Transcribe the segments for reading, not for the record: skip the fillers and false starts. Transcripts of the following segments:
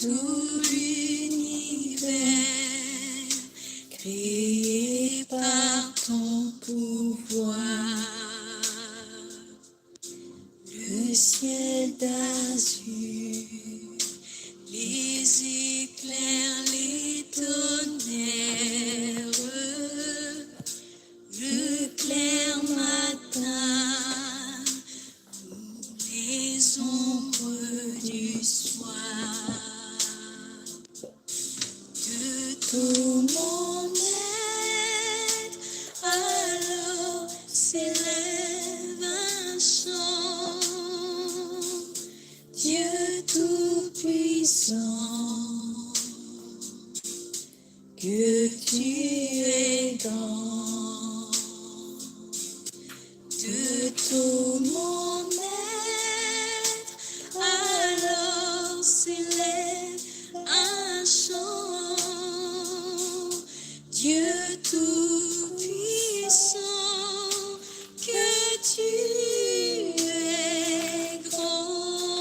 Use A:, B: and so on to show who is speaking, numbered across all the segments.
A: Tout l'univers créé par ton pouvoir, le ciel d'azur, les éclairs, les tonnerres, le clair matin, les ombres du soir. De tout mon être, alors s'élève un chant. Dieu Tout-Puissant, que tu es grand. De tout mon être, alors s'élève un chant. Dieu Tout-Puissant, que tu es grand.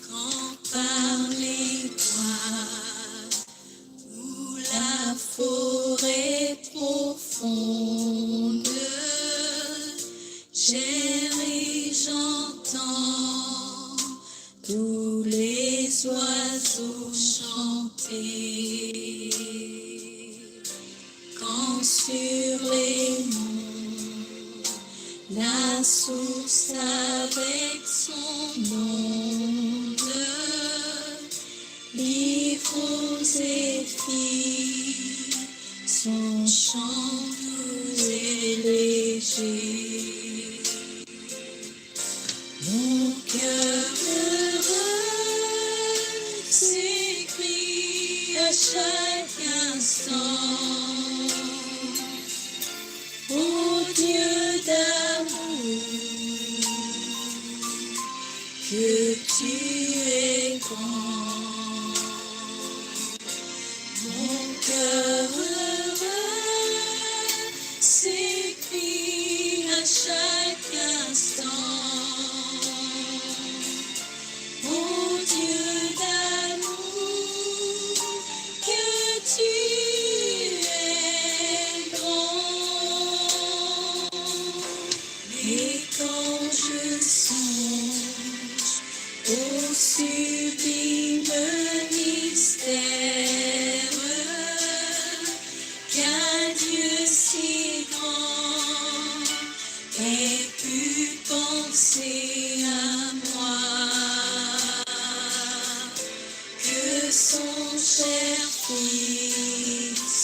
A: Quand par les bois ou la forêt profonde, j'erre et j'entends tous les oiseaux chanter. Quand sur les monts, la source avec son onde livre aux zéphyrs son chant doux et léger. Mon cœur heureux s'écrie à chaque instant: Ô Dieu d'amour, que tu es grand. Mon cœur heureux s'écrie à chaque instant: Ô Dieu d'amour, que tu es grand. Et quand je songe au sublime mystère qu'un Dieu si grand ait pu penser à moi, que son cher Fils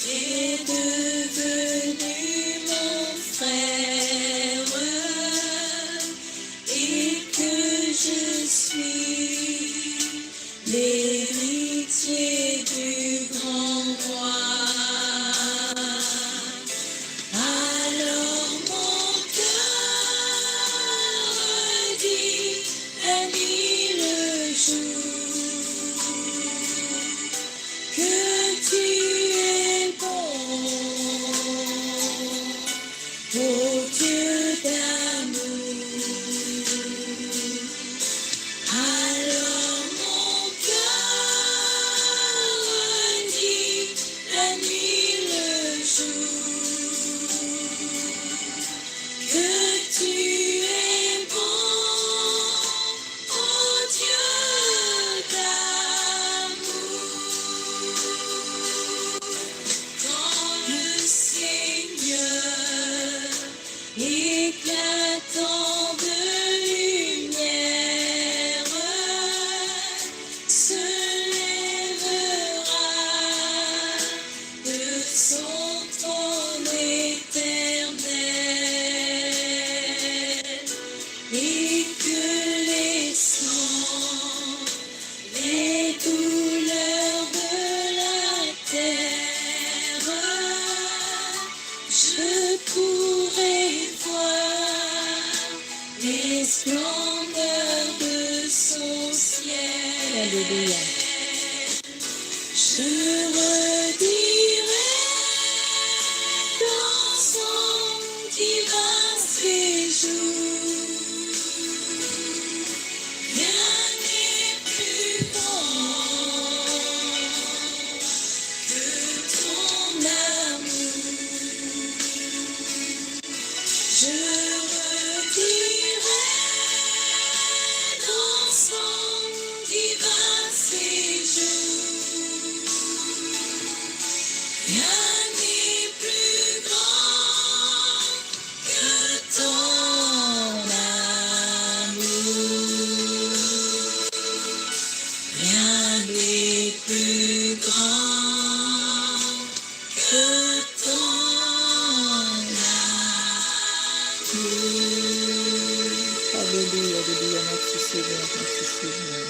A: est devenu mon frère et que je suis l'héritier du grand roi. Alors mon cœur dit la nuit, le jour, que tu es bon, ô Dieu d'amour. Alors mon cœur dit la nuit, le jour, que tu es bon, ô Dieu d'amour. Quand le Seigneur, éclatant de lumière, se lèvera de son trône éternel et que les sangs, les douleurs de la terre, je pourrai voir les splendeurs de son ciel.
B: Alléluia.
A: Je redirai dans son divin séjour: Rien n'est
B: Alléluia, Alléluia, merci Seigneur, merci Seigneur.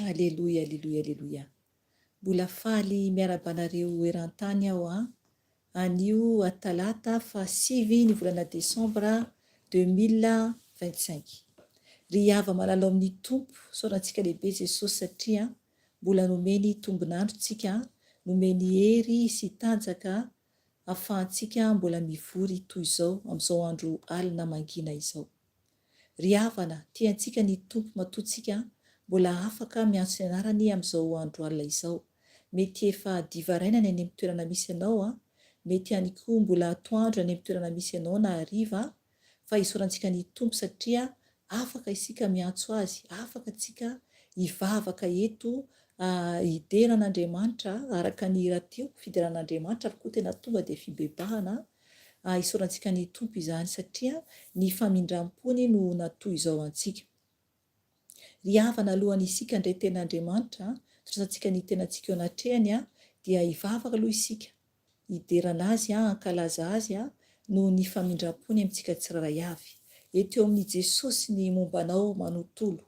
B: Aleloia aleloia aleloia. Mbola faly miarahaba anareo eran-tany aho an. Anio talata faha sivy ny volana desambra 2025. Ry hava malala ao amin'ny Tompo, isaorantsika lehibe Jesosy satria mbola nomeny tombon'andro tsika, nomeny hery sy tanjaka afahantsika mbola mivory toy izao amin'izao andro alina mangina izao. Ry havana, tiantsika ny Tompo matoa tsika mbola afaka miantso ny anarany amin'izao andro alina izao. Mety efa hadiva raina ny any amin'ny toerana misy anao an! Mety ihany koa mbola atoandro any amin'ny toerana misy anao na hariva fa isaorantsika ny Tompo satria afaka isika miantso Azy, afaka tsika hivavaka eto hidera an'Andriamanitra araka ny hira teo, fiderana an'Andriamanitra ary koa tena tonga dia fibebahana, isaorantsika ny Tompo izany satria ny famindram-pony no natoy izao antsika. Ry havana alohan'ny isika handray tena Andriamanitra, hitrosantsika ny tenantsika eo anatrehany dia hivavaka aloha isika, hiderana Azy, hankalaza Azy noho ny famindram-pony amintsika tsirairay avy. Eto eo amin'i Jesosy ny momba anao manontolo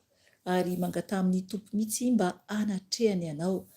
B: ary mangataha amin'ny Tompo mihitsy mba hanatrehany anao.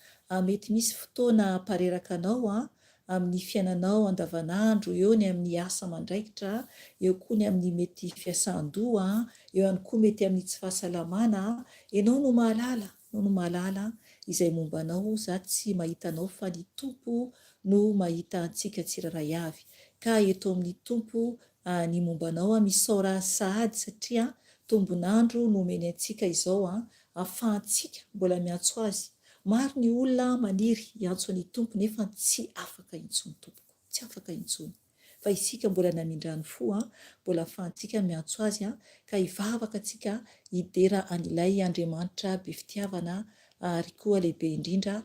B: Mety misy fotoana hampareraka anao amin'ny fiainanao andavanandro, eo ny amin'ny asa aman-draikitra, eo koa ny amin'ny mety fiasan-doha, eo ihany koa mety amin'ny tsy fahasalamana, ianao no mahalala, ianao no mahalala izay momba anao, za tsy mahita anao fa ny Tompo no mahita antsika tsirairay avy, ka eto amin'ny Tompo ny momba anao, misaora Azy sahady satria tombon'andro no omeny antsika izao ahafahantsika mbola miantso Azy Maro ny olona maniry hiantso an' i Tompo nefa tsy afaka intsony tompoko, tsy afaka intsony. Fa isika mbola namindrany fo an, mbola afahantsika miantso Azy an, ka hivavaka tsika hidera an' ilay Andriamanitra be fitiavana ary koa lehibe indrindra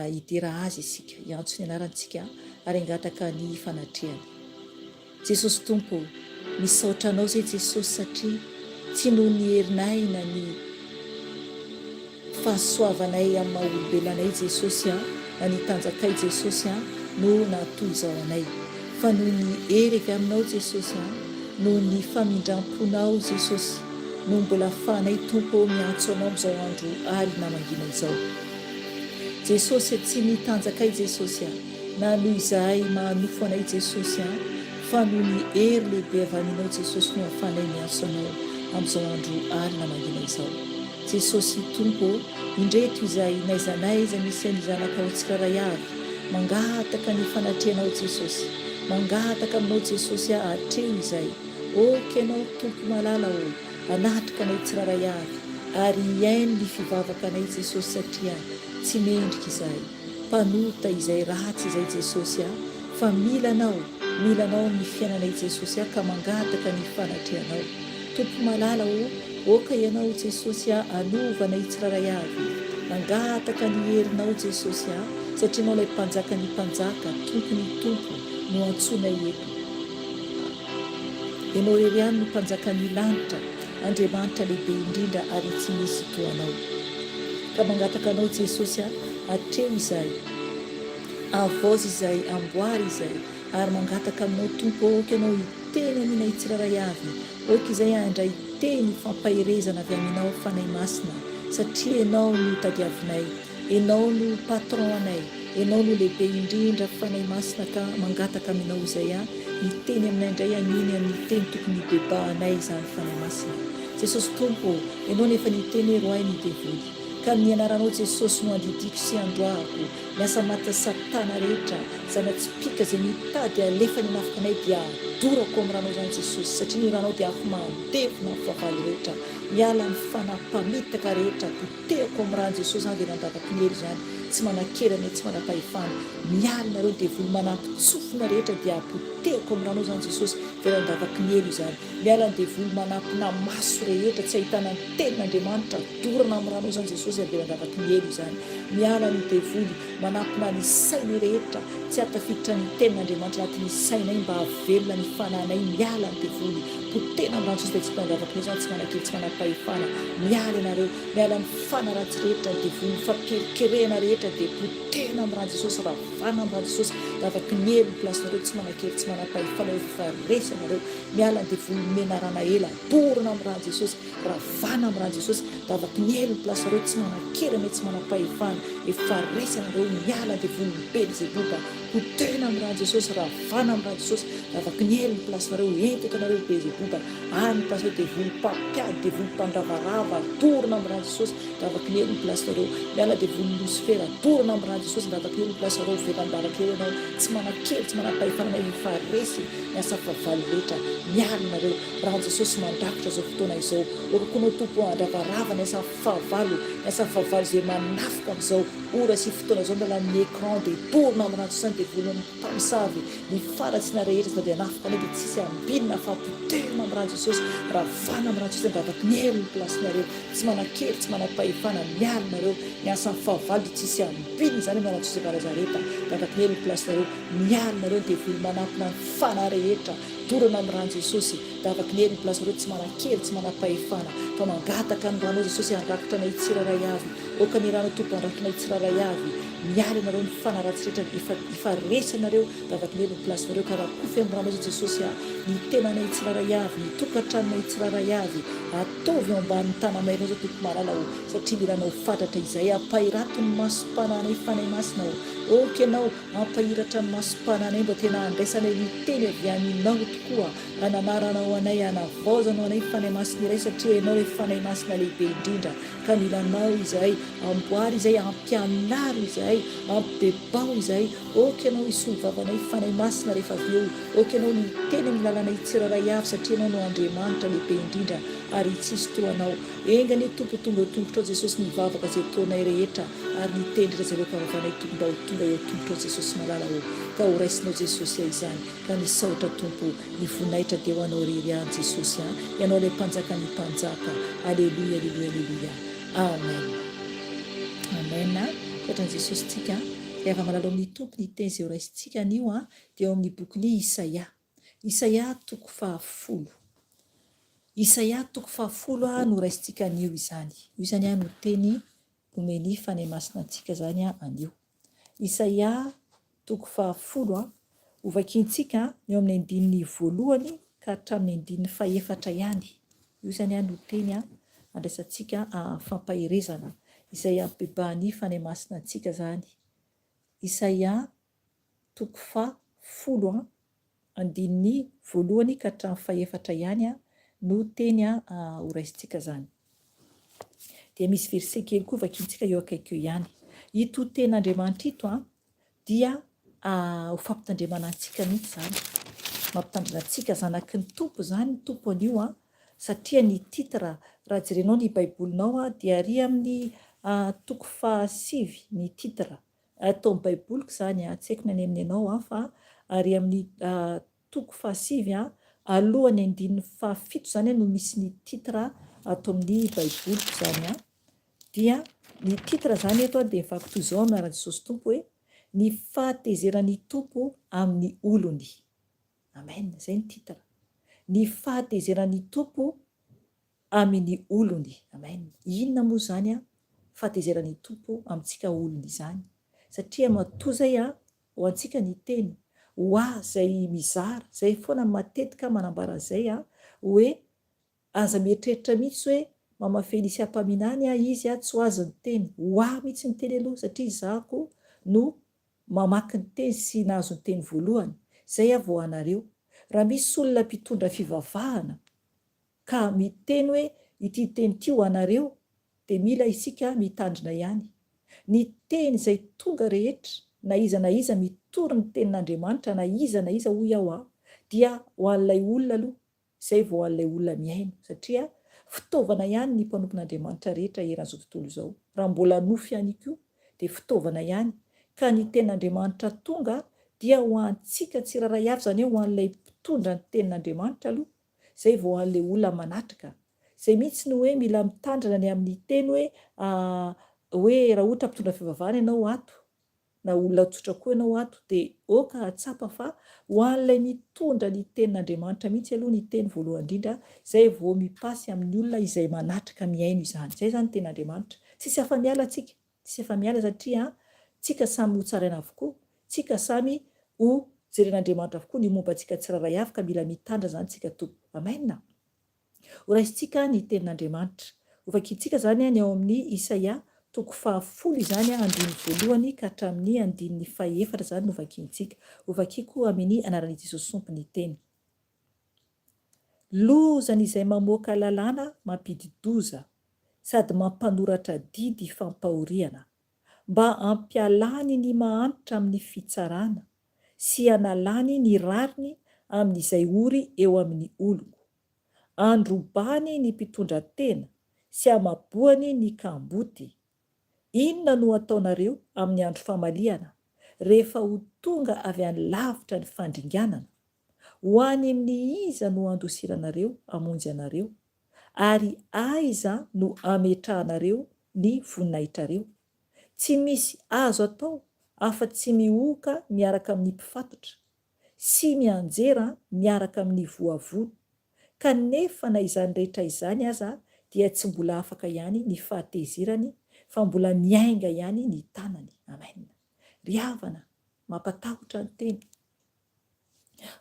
B: hidera Azy isika, hiantso ny anarany tsika ary hangataka ny fanatrehany. Jesosy Tompo ô, misaotra Anao zay Jesosy satria tsy noho ny herinay na ny fahasoavanay amin'ny maha olombelona anay Jesosy a, na ny tanjakay Jesosy a no nahatoy izao anay fa noho ny hery avy aminao Jesosy a, noho ny famindram-ponao Jesosy no mbola afahanay Tompo ô miantso Anao amin'izao andro alina mangina izao Jesosy a, tsy ny tanjakay Jesosy a, na noho izahay maha nofo anay Jesosy a, fa noho ny hery lehibe avy aminao Jesosy no ahafahanay miantso Anao amin'izao andro alina mangina izao. Jesosy Tompo ô, indreto izahay n'aiza n'aiza misy an'ny zanakao tsirairay avy, mangataka ny fanatrehanao Jesosy, mangataka aminao Jesosy aho atreho izahay, ok Ianao Tompo malala ô, hanatrika anay tsirairay avy ary hihaino ny fivavaka anay Jesosy satria tsy mendrika izahay. Mpanota izay ratsy izay Jesosy a fa mila Anao, mila Anao amin'ny fiainanay Jesosy a ka mangataka ny fanatrehanao. Tompo malala o, oka Ianao Jesosy a anova anay tsirairay avy. Mangataka ny herinao Jesosy a satria Ianao ilay Mpanjakan'ny mpanjaka, Tompon'ny tompo no antsoinay eto. Ianao irery ihany no Mpanjakan'ny lanitra, Andriamanitra lehibe indrindra ary tsy misy toa Anao. Ka mangataka Anao Jesosy a, atreho izahay, avaozy izahay, amboary izahay, ary mangataka Aminao Tompo ô, aoka Ianao hiteny aminay tsirairay avy, aoka izay handray teny fampaherezana avy Aminao Fanahy Masina, satria Ianao no tadiavinay. Enao no patron anay, Enao no lehibe indrindra Fanahy Masina ka mangataka aminao izay a hiteny aminay indray anio ny amin'ny teny tokony hibebahanay izany Fanahy Masina. Jesosy Tompo ô, Enao no efa niteny hoe roahy ny devoly. Ka amin'ny anaranao Jesosy no andidiako sy androahako ny asa matin'i satana rehetra, zana-tsipìka izay mitady alefany hanafika anay dia adorako amin'ny ranao izany Jesosy satria ny ranao dia afo mandevona ny fahavalo rehetra, miala ny fanahy mpamitaka rehetra, Potehako amin'ny ràn'i Jesosy zany dia nandavako ny helo izany, tsy manan-kery anie, tsy manam-pahefana, miala nareo devoly manampin-tsofina rehetra dia potehako amin'ny rànao zany Jesosy dia nandavako ny helo izany, miala ny devoly manampina maso rehetra tsy ahitana ny tenin'Andriamanitra, dorana amin'ny rànao zany Jesosy ary dia nandavako ny helo izany, miala ny devoly manampina ny sainay rehetra tsy hahatafiditra ny tenin'Andriamanitra anatin'ny sainay mba hahavelona ny fanahinay, miala ny devoly, potehina amin'ny ràn'i Jesosy dia tsy mpandavako ny helo izany, tsy manan-kery, tsy manam-pahefana, miala ianareo. Miala amin'ny fana ratsy rehetra, devoly fampiherikerehana rehetra dia potehina amin'ny ran'i Jesosy, ravana amin'ny ran'i Jesosy, lavaky ny helo ny place-nareo, tsy manan-kery, tsy manam-pahefana eo fa resy ianareo, miala ny devoly menarana ela, dorana amin'ny ran'i Jesosy, ravana amin'ny ran'i Jesosy, lavaky ny helo ny place-nareo, tsy manan-kery anie, tsy manam-pahefana, efa resy ianareo, miala ny devoly Belzeboba, potehina amin'ny ran'i Jesosy, ravana amin'ny ran'i Jesosy, lavaky ny helo ny place-nareo, ento eto anareo Belzeboba, Any ny place devoly mpampiady devoly mpandravarava dorana am rà Jesosy ndravako ny helo ny place nareo miala devoly losifera dorana am rà Jesosy ndravako ny helo ny place nareo velan-davaka eo ianao tsy manan-kery tsy manam-pahefana anao efa resy ny asa fahavalo rehetra miala nareo rà Jesosy mandrakotra izao fotoana izao oka koa anao Tompo handravarava ny asa fahavalo ny asa fahavalo izay manafika amizao ora sy fotoana izao miala ny écran dia dorana am rà Jesosy. ny devoly ny mpamosavy, ny faharatsiana rehetra izay dia hanafika anay dia tsisy ambinina fa potehina amin'ny ran'i Jesosy, ravana amin'ny ran'i Jesosy andavaky ny helo ny place-nareo, tsy manan-kery, tsy manam-pahefana, miala nareo, ny asan'ny fahavalo dia tsisy ambinina izany amin'ny anaran'i Jesosy Nazareta, andavaky ny helo ny place-nareo, miala nareo ny devoly manampina ny fanahy rehetra, dorana amin'ny ran'i Jesosy, andavaky ny helo ny place-nareo, tsy manan-kery, tsy manam-pahefana, fa mangataka ny ranao Jesosy handrakotra anay tsirairay avy, aoka ny ranao Tompo handrakotra anay tsirairay avy, miala ianareo ny fanahy ratsy rehetra efa efa resy anareo, andavaky ny helo ny place-nareo, ka rakofy amin'ny ranao Jesosy a, ny tenanay tsirairay avy, ny tokantranonay tsirairay avy, Ataovy eo ambanin'ny tanamainao izao Tompo malala ô, satria mila anao fatratra izahay, ampahirato ny masom-panahinay Fanahy Masina ô, ok ianao ampahiratra ny masom-panahinay mba tena handraisanay ny teny avy aminao tokoa, hananaranao anay, hanavaozanao anay Fanahy Masina iray satria ianao ilay Fanahy Masina lehibe indrindra ka mila anao izahay, amboary izahay, ampianaro izahay, ampibebaho izahay, ok ianao hisolo vava anay Fanahy Masina rehefa avy eo. Aoka Ianao no hiteny amin'ny lalanay tsirairay avy satria Ianao no Andriamanitra lehibe indrindra ary tsisy toa Anao. Enga anie Tompo ho tonga eo tongotrao Jesosy ny vavaka izay ataonay rehetra ary ny teny rehetra izay aloaka vavanay Tompo mba ho tonga eo tongotrao Jesosy malala ô ka ho raisinao Jesosy a izany ka misaotra Tompo ny voninahitra dia ho Anao irery ihany Jesosy a Ianao ilay Mpanjakan'ny mpanjaka Aleloia Aleloia Aleloia Amen Amen Misaotra an'i Jesosy tsika Ry hava-malala ao amin'ny Tompo ny teny izay ho raisintsika anio a dia ao amin'ny bokin'i Isaia. Isaia toko fahafolo. Isaia toko fahafolo no raisintsika anio izany. Io izany no teny omen'ny Fanahy Masina antsika izany anio. Isaia toko fahafolo, hovakintsika ny eo amin'ny andininy voalohany ka hatramin'ny andininy fahefatra ihany. Io izany no teny andraisantsika fampaherezana izay ampibebahan'ny Fanahy Masina antsika izany. Isaia toko faha folo an, andininy voalohany ka hatramin'ny fahefatra ihany an, no teny ho raisintsika izany. Dia misy verset kely koa vakintsika eo akaiky eo ihany. Ito tenin'Andriamanitra ito an, dia ho fampitandremana antsika mihitsy izany. Mampitandrina antsika zanaky ny Tompo izany ny Tompo anio an, satria ny titre, raha jerenao ny baibolinao an, dia ary amin'ny toko fahasivy ny titre. Ato amin'ny baiboliko izany an, tsy haiko ny any amin'ny anao an, fa ary amin'ny toko fahasivy an, alohan'ny andininy fahafito izany an no misy ny titre ato amin'ny baiboliko izany an. Dia ny titre izany eto an dia mivaky toy izao amin'ny anaran'i Jesosy Tompo hoe, Ny fahatezeran'ny Tompo amin'ny olony. Amen, izay ny titre. Ny fahatezeran'ny Tompo Amin' olony. Amen. Inona moa izany an fahatezeran' i Tompo amintsika olony izany? Satria matoa izay an ho antsika ny teny, ho ahy izay mizara, izay foana matetika manambara an'izay an, hoe aza mieritreritra mihitsy hoe Mama Felicia mpaminany an izy an tsy ho azy ny teny, ho ahy mihitsy ny teny aloha satria izaho no mamaky ny teny sy nahazo ny teny voalohany, izay aho vao anareo. Raha misy olona mpitondra fivavahana ka miteny hoe ity teny ity ho anareo dia mila isika mitandrina ihany. Ny teny izay tonga rehetra na iza na iza mitory ny tenin'Andriamanitra na iza na iza hoy aho an, dia ho an'ilay olona aloha izay vao ho an'ilay olona mihaino satria fitaovana ihany ny mpanompon'Andriamanitra rehetra eran'izao tontolo izao. Raha mbola nofy ihany koa dia fitaovana ihany ka ny tenin'Andriamanitra tonga dia ho antsika tsirairay avy izany hoe ho an'ilay mpitondra ny tenin'Andriamanitra aloha Zay vao anle olona manatrika. Zay mihitsy no hoe mila mitandrina ny amin'ny teny hoe hoe raha ohatra mpitondra fivavahana ianao ato na olona tsotra koa ianao ato dia ok hahatsapa fa ho an'ilay mitondra ny tenin'Andriamanitra mihitsy aloha ny teny voalohany indrindra zay vao mipasy amin'ny olona izay manatrika mihaino izany. Zay izany tenin'Andriamanitra. Tsisy afa-miala tsika. Tsisy afa-miala satria tsika samy ho tsaraina avokoa, tsika samy ho jeren'Andriamanitra avokoa ny momba antsika tsirairay avy ka mila mitandrina izany tsika Tompo. Amen! Ho raisintsika ny tenin'Andriamanitra. Ho vakintsika izany ny ao amin'ny Isaia toko fahafolo izany andininy voalohany ka hatramin'ny andininy fahefatra izany no vakintsika. Ho vakiko amin'ny anaran'i Jesosy Tompo ny teny. Lozan'izay mamoaka lalàna mampidi-doza sady mampanoratra didy fampahoriana, mba hampialany ny mahantra amin'ny fitsarana sy hanalany ny rariny amin'izay ory eo amin'ny oloko. Androbany ny mpitondra tena sy amaboany ny kamboty. Inona no hataonareo amin'ny andro famalihana? Rehefa ho tonga avy any lavitra ny fandringanana, ho any amin'ny iza no handosiranareo hamonjy anareo, ary aiza no hametrahanareo ny voninahitrareo? Tsy misy azo atao afa-tsy mihohoka miaraka amin'ny mpifatotra, sy mianjera miaraka amin'ny voavono, kanefa na izany rehetra izany aza dia tsy mbola afaka ihany ny fahatezerany fa mbola miainga ihany ny tanany. Amen. Ry havana, mampatahotra ny teny.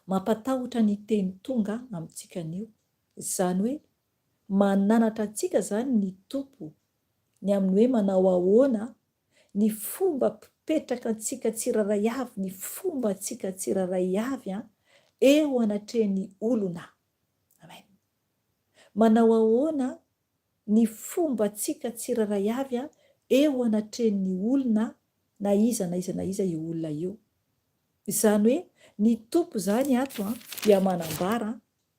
B: Mampatahotra ny teny tonga amintsika anio. Izany hoe mananatra antsika izany ny Tompo ny amin'ny hoe manao ahoana ny fomba mpipetraka antsika tsirairay avy, ny fomba antsika tsirairay avy an, eo anatrehan'ny olona. Amen. Manao ahoana ny fomba antsika tsirairay avy an, eo anatrehan'ny olona na iza na iza na iza io olona io. Izany hoe ny Tompo izany ato an, dia manambara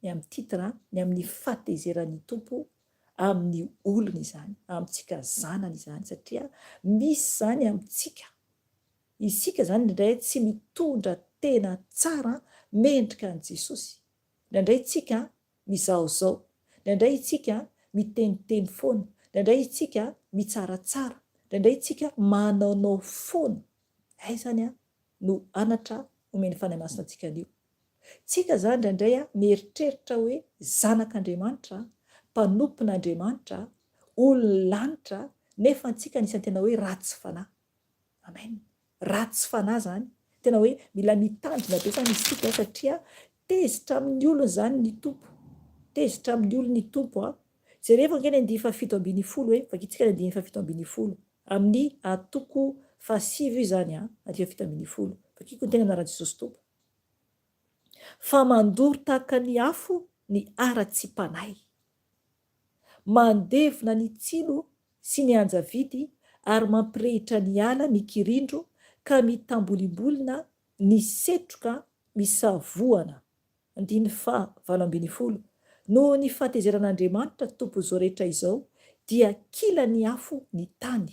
B: ny amin'ny titre, ny amin'ny fahatezeran'ny Tompo amin'ny olony izany, amintsika zanany izany, satria misy izany amintsika, isika izany indraindray tsy mitondra tena tsara mendrika an'i Jesosy, indraindray isika mizahozaho, indraindray isika miteniteny foana, indraindray isika mitsaratsara, indraindray isika manaonao foana, aiza izany no anatra omen'ny Fanahy Masina antsika anio? Tsika zany indraindray mieritreritra hoe zanak'Andriamanitra, mpanompon'Andriamanitra, olon'ny lanitra, nefa antsika anisan'ny tena hoe ratsy fanahy. Amen. Ratsy fanahy zany. Tena hoe mila mitandrina be zany isika satria tezitra amin'ny olony zany ny Tompo. Tezitra amin'ny olony ny Tompo an. Jerevo ange ny andiany faha-17 e, vakintsika ny andiany faha-17. Amin'ny toko fahasivy io izany an, andiany faha-17. Vakiko ny teny amin'ny anaran'i Jesosy Tompo. Fa mandoro tahaka ny afo ny haratsiam-panahy. Mandevona ny tsilo sy ny anjavidy ary mampirehitra ny ala mikirindro ka mitambolimbolina ny setroka misavoana. Andininy faha 18, Noho ny fahatezeran'Andriamanitra Tompon'izao rehetra izao dia kila ny afo ny tany,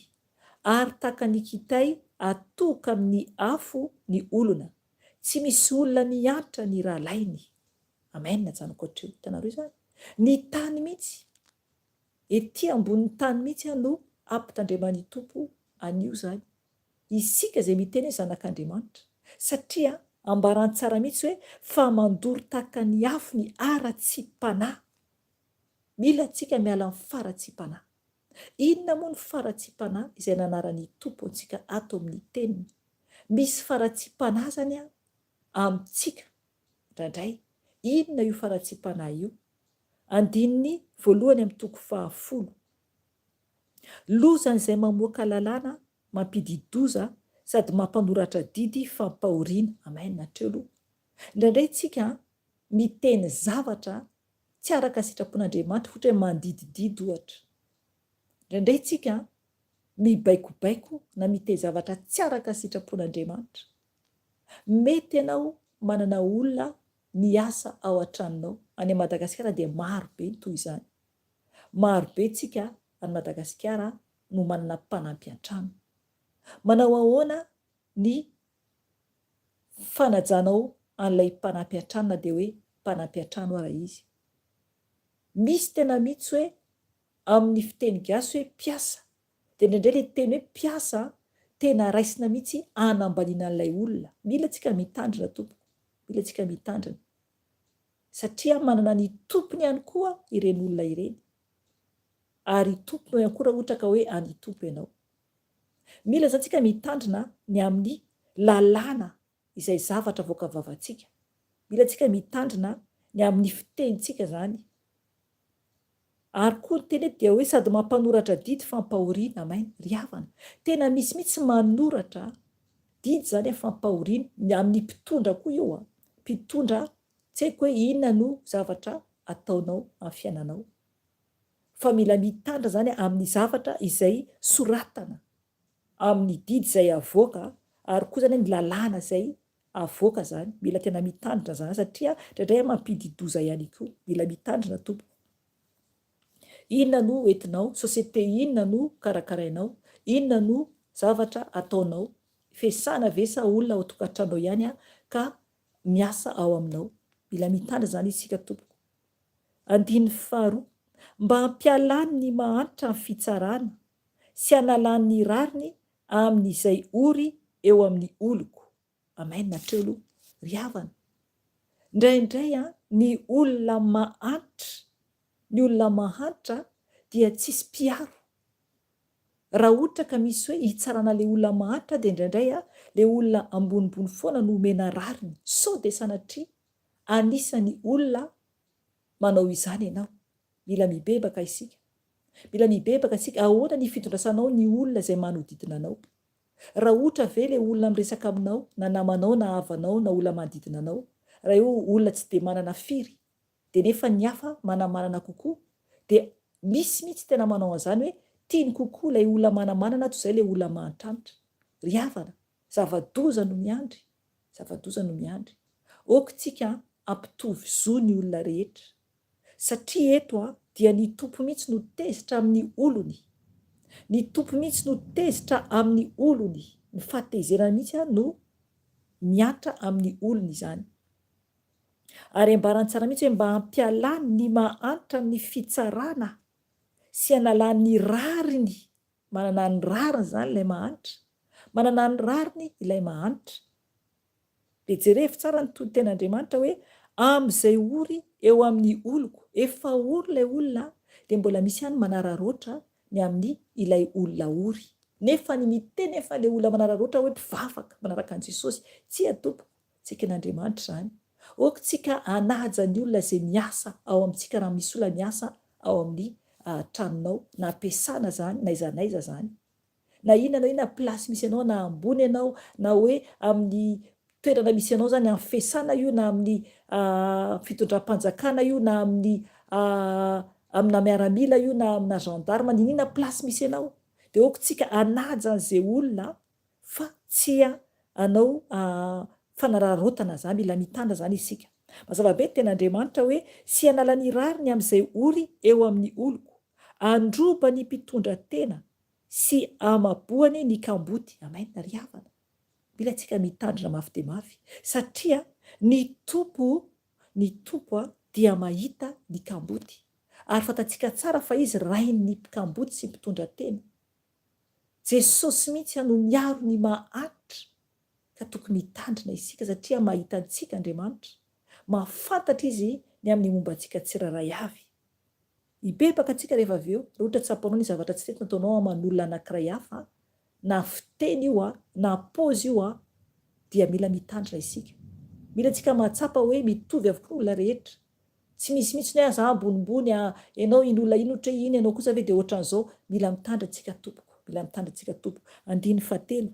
B: ary tahaka ny kitay atohoka amin'ny afo ny olona. Tsy misy olona miantra ny rahalainy. Amen ajanoko hatreo. Hitanareo izany? Ny tany mihitsy, ety ambonin'ny tany mihitsy no ampitandreman'ny Tompo an'io izany. Isika izay miteny hoe zanak'Andriamanitra. Satria ambarany tsara mihitsy hoe fa mandoro tahaka ny afo ny haratsiam-panahy. Mila antsika miala amin'ny faharatsiam-panahy. Inona moa ny faharatsiam-panahy izay nanaran'ny Tompo antsika ato amin'ny Teniny? Misy faharatsiam-panahy izany amintsika indraindray. Inona io faharatsiam-panahy io? Andininy voalohany amin'ny toko fahafolo. Lozan'izay mamoaka lalàna mampidi-doza sady mampanoratra didy fampahoriana. Amen. Hatreo aloha. Indraindray isika miteny zavatra tsy araka ny sitrapon'Andriamanitra, ohatra hoe mandidididy ohatra. Indraindray isika mibaikobaiko na miteny zavatra tsy araka ny sitrapon'Andriamanitra. Mety ianao manana olona miasa ao an-tranonao. Any Madagasikara dia maro be ny toy izany. Maro be tsika any Madagasikara no manana mpanampy an-trano. Manao ahoana ny fanajanao an'ilay mpanampy an-trano na dia hoe mpanampy an-trano ara izy? Misy tena mihitsy hoe amin'ny fiteny gasy hoe mpiasa, dia indraindray ilay teny hoe mpiasa tena raisina mihitsy hanambaniana an'ilay olona. Mila tsika mitandrina tompoko, mila tsika mitandrina. Satria manana ny tompony ihany koa ireny olona ireny. Ary tomponao ihany koa raha ohatra ka hoe an'ny Tompo ianao. Mila izany tsika mitandrina ny amin'ny lalàna izay zavatra avoaka vavantsika. Mila tsika mitandrina ny amin'ny fitenintsika izany. Ary koa ny teny eto dia hoe sady mampanoratra didy fampahoriana, amen, ry havana. Tena misy mihitsy manoratra didy izany fampahoriana, ny amin'ny mpitondra koa io an, mpitondra tsy haiko hoe inona no zavatra ataonao amin'ny fiainanao. Fa mila mitandrina izany amin'ny zavatra izay soratana, amin'ny didy izay avoaka, ary koa izany ny lalàna izay avoaka zany, mila tena mitandrina zany satria indraindray mampidi-doza ihany koa, mila mitandrina tompoko. Inona no entinao, société inona no karakarainao, inona no zavatra ataonao. Fesana ve sa olona ao tokantranonao ihany ka miasa ao aminao? Mila mitandrina izany isika tompoko. Andininy faharoa, Mba hampialany ny mahantra amin'ny fitsarana sy hanalany ny rariny amin'izay ory eo amin'ny oloko. Amen hatreo aloha ry havana. Indraindray an, ny olona mahantra, ny olona mahantra dia tsisy mpiaro. Raha ohatra ka misy hoe hitsarana le olona mahantra dia indraindray an, le olona ambonimbony foana no omena rariny. Sao dia sanatria anisan'ny olona manao izany ianao. Mila mibebaka isika. Mila mibebaka isika. Ahoana ny fitondrasanao ny olona izay manodidina anao? Raha ohatra ve le olona miresaka aminao na namanao na havanao na olona manodidina anao, raha eo olona tsy dia manana firy dia nefa ny hafa manamanana kokoa dia misy mihitsy tena manao an'izany hoe tiany kokoa ilay olona manamanana toy izay ilay olona mahantrantra. Ry havana, zava-doza no miandry, zava-doza no miandry. Ok tsika hampitovy zo ny olona rehetra. Satria eto a, dia ny Tompo mihitsy no tezitra amin'ny olony. Ny Tompo mihitsy no tezitra amin'ny olony. Ny fahatezerany mihitsy a no mihatra amin'ny olony izany. Ary ambarany tsara mihitsy hoe mba hampialany ny mahantra amin'ny fitsarana sy hanalany ny rariny. Manana ny rariny izany ilay mahantra. Manana ny rariny ilay mahantra. Dia jerevo tsara ny tonoten'Andriamanitra hoe amin'izay ory eo amin'ny oloko, efa ory ilay olona dia mbola misy ihany manararaotra ny amin'ny ilay olona ory. Nefa ny miteny efa ilay olona manararaotra hoe mpivavaka, manaraka an'i Jesosy. Tsia tompoko, tsy eken'Andriamanitra izany. Ok tsika hanaja ny olona izay miasa ao amintsika raha misy olona miasa ao amin'ny tranonao na ampiasana izany n'aiza n'aiza izany. Na inona na inona place misy anao na ambony ianao na hoe amin'ny toerana misy anao zany amin'ny fesana io na amin'ny fitondram-panjakana io na amin'ny amina miaramila io na amina gendarme n'inona place misy anao dia ok tsika hanaja an'izay olona fa tsy hanao fanararaotana zany mila mitandrina zany isika mazava be ny tenin'Andriamanitra hoe sy hanala ny rariny amin'izay ory eo amin'ny oloko handroba ny mpitondra tena sy hamaboany ny kamboty. Amen ry havana. Mila tsika mitandrina mafy dia mafy satria ny Tompo ny Tompo dia mahita ny kamboty ary fantatsika tsara fa Izy Rain'ny mpikamboty sy mpitondra tena. Jesosy mihitsy no miaro ny mahantra ka tokony hitandrina isika satria mahita antsika Andriamanitra, mahafantatra Izy ny amin'ny momba antsika tsirairay avy. Hibebaka antsika rehefa avy eo, raha ohatra tsapanao ny zavatra tsy nety nataonao aman'olona anankiray hafa, na fiteny io an, na paozy io an, dia mila mitandrina isika. Mila antsika mahatsapa hoe mitovy avokoa ny olona rehetra. Tsy misy mihitsy ny hoe za ambonimbony an, ianao iny olona iny ohatra hoe iny, ianao kosa ve dia ohatran'izao. Mila mitandrina antsika tompoko, mila mitandrina antsika tompoko. Andininy fahatelo.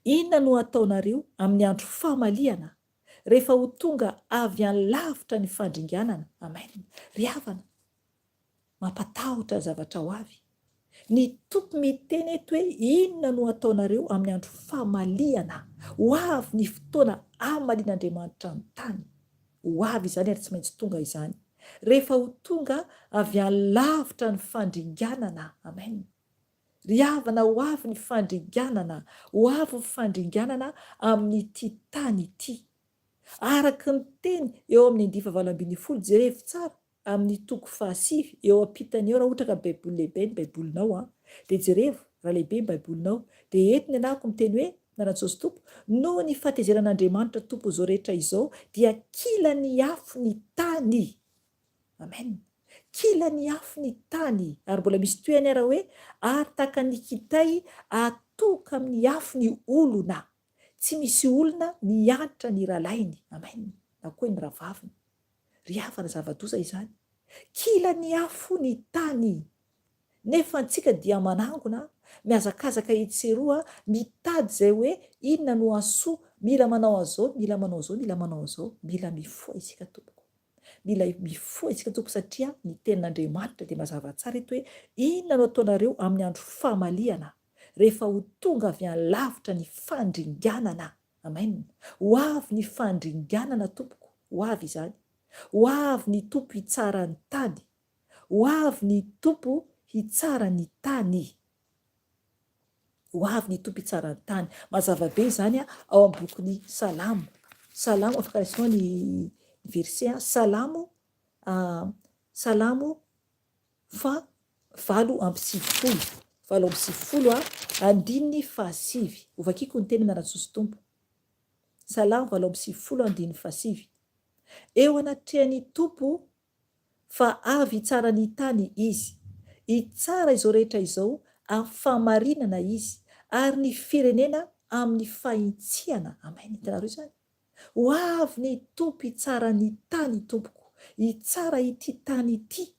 B: Inona no hataonareo amin'ny andro famalihana Rehefa ho tonga avy any lavitra ny fandringanana. Amen. Ry havana, mampatahotra ny zavatra ho avy. Ny Tompo miteny eto hoe inona no hataonareo amin'ny andro famalihana. Ho avy ny fotoana hamalian'Andriamanitra ny tany. Ho avy izany ary tsy maintsy tonga izany. Rehefa ho tonga avy any lavitra ny fandringanana. Amen. Ry havana ho avy ny fandringanana, ho avy ny fandringanana amin'ity tany ity. Araka ny teny eo amin'ny andiany fahavalo ambinifolo, jerevo tsara amin'ny toko fahasivy, eo ampitany eo raha ohatra ka baiboly lehibe ny baibolinao an, dia jerevo raha lehibe ny baibolinao, dia eto ny anarako miteny hoe, Nanan-tsoa sy Tompo, noho ny fahatezeran'Andriamanitra Tompon'izao rehetra izao dia kila ny afo ny tany. Amen. Kila ny afo ny tany. Ary mbola misy tohiny ara hoe, ary tahaka ny kitay atoka amin'ny afo ny olona. Tsy misy olona miantra ny rahalahiny. Amen. Na koa ny rahavaviny. Ry havana zava-doza izany. Kila ny afo ny tany. Nefa antsika dia manangona, mihazakazaka etsy sy eroa, mitady izay hoe inona no hahasoa, mila manao an'izao, mila manao an'izao, mila manao an'izao. Mila mifoha isika tompoko. Mila mifoha isika Tompo satria ny tenin'Andriamanitra dia mazava tsara eto hoe inona no ataonareo amin'ny andro famalihana rehefa ho tonga avy any lavitra ny fandringanana. Amen. Ho avy ny fandringanana tompoko, ho avy izany. Ho avy ny Tompo hitsara ny tany. Ho avy ny Tompo hitsara ny tany. Ho avy ny Tompo hitsara ny tany. Mazava be izany ao amin'ny bokin'ny Salamo. Salamo, afaka raisinao ny verset, Salamo, Salamo faha 98, 98, andininy fahasivy. Hovakiko ny teny miara-tsoso Tompo. Salamo 98 andininy fahasivy. Eo anatrehan'ny Tompo fa avy hitsara ny tany Izy. Hitsara izao rehetra izao amin'ny fahamarinana Izy, ary ny firenena amin'ny fahintsiana. Amen. Hitanareo izany? Ho avy ny Tompo hitsara ny tany, tompoko. Hitsara ity tany ity.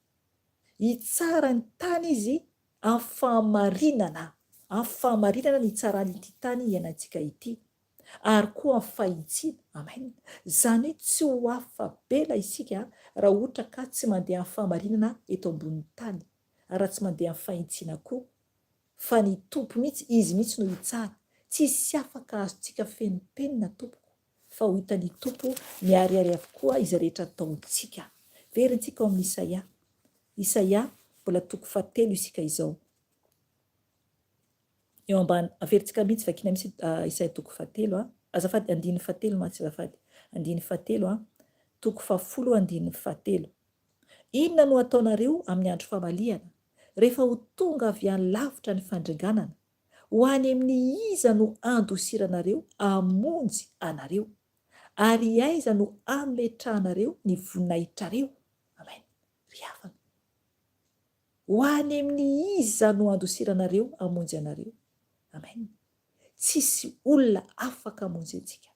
B: Hitsara ny tany Izy amin'ny fahamarinana. Amin'ny fahamarinana ny hitsarany ity tany iainantsika ity. Ary koa amin'ny fahintsiana. Amen. Izany hoe tsy ho afa-bela isika raha ohatra ka tsy mandeha amin'ny fahamarinana eto ambonin'ny tany. Ary raha tsy mandeha amin'ny fahintsiana koa. Fa ny Tompo mihitsy, Izy mihitsy no hitsara. Tsisy afaka azontsika fenopenina tompoko, fa ho hitan'ny Tompo miharihary avokoa izay rehetra ataontsika. Verintsika ao amin'ny Isaia. Isaia, mbola toko fahatelo isika izao. Eo ambany, averintsika mihitsy, vakiana mihitsy Isaia toko fahatelo a. Azafady, andininy fahatelo mantsy, azafady. Andininy fahatelo a. Toko fahafolo, andininy fahatelo. Inona no hataonareo amin'ny andro famalihana, rehefa ho tonga avy any lavitra ny fandringanana? Ho any amin'ny iza no handosiranareo hamonjy anareo? Ary aiza no hametrahanareo ny voninahitrareo? Amen. Ry havana, ho any amin'ny iza no handosiranareo hamonjy anareo? Amen. Tsisy olona afaka hamonjy antsika.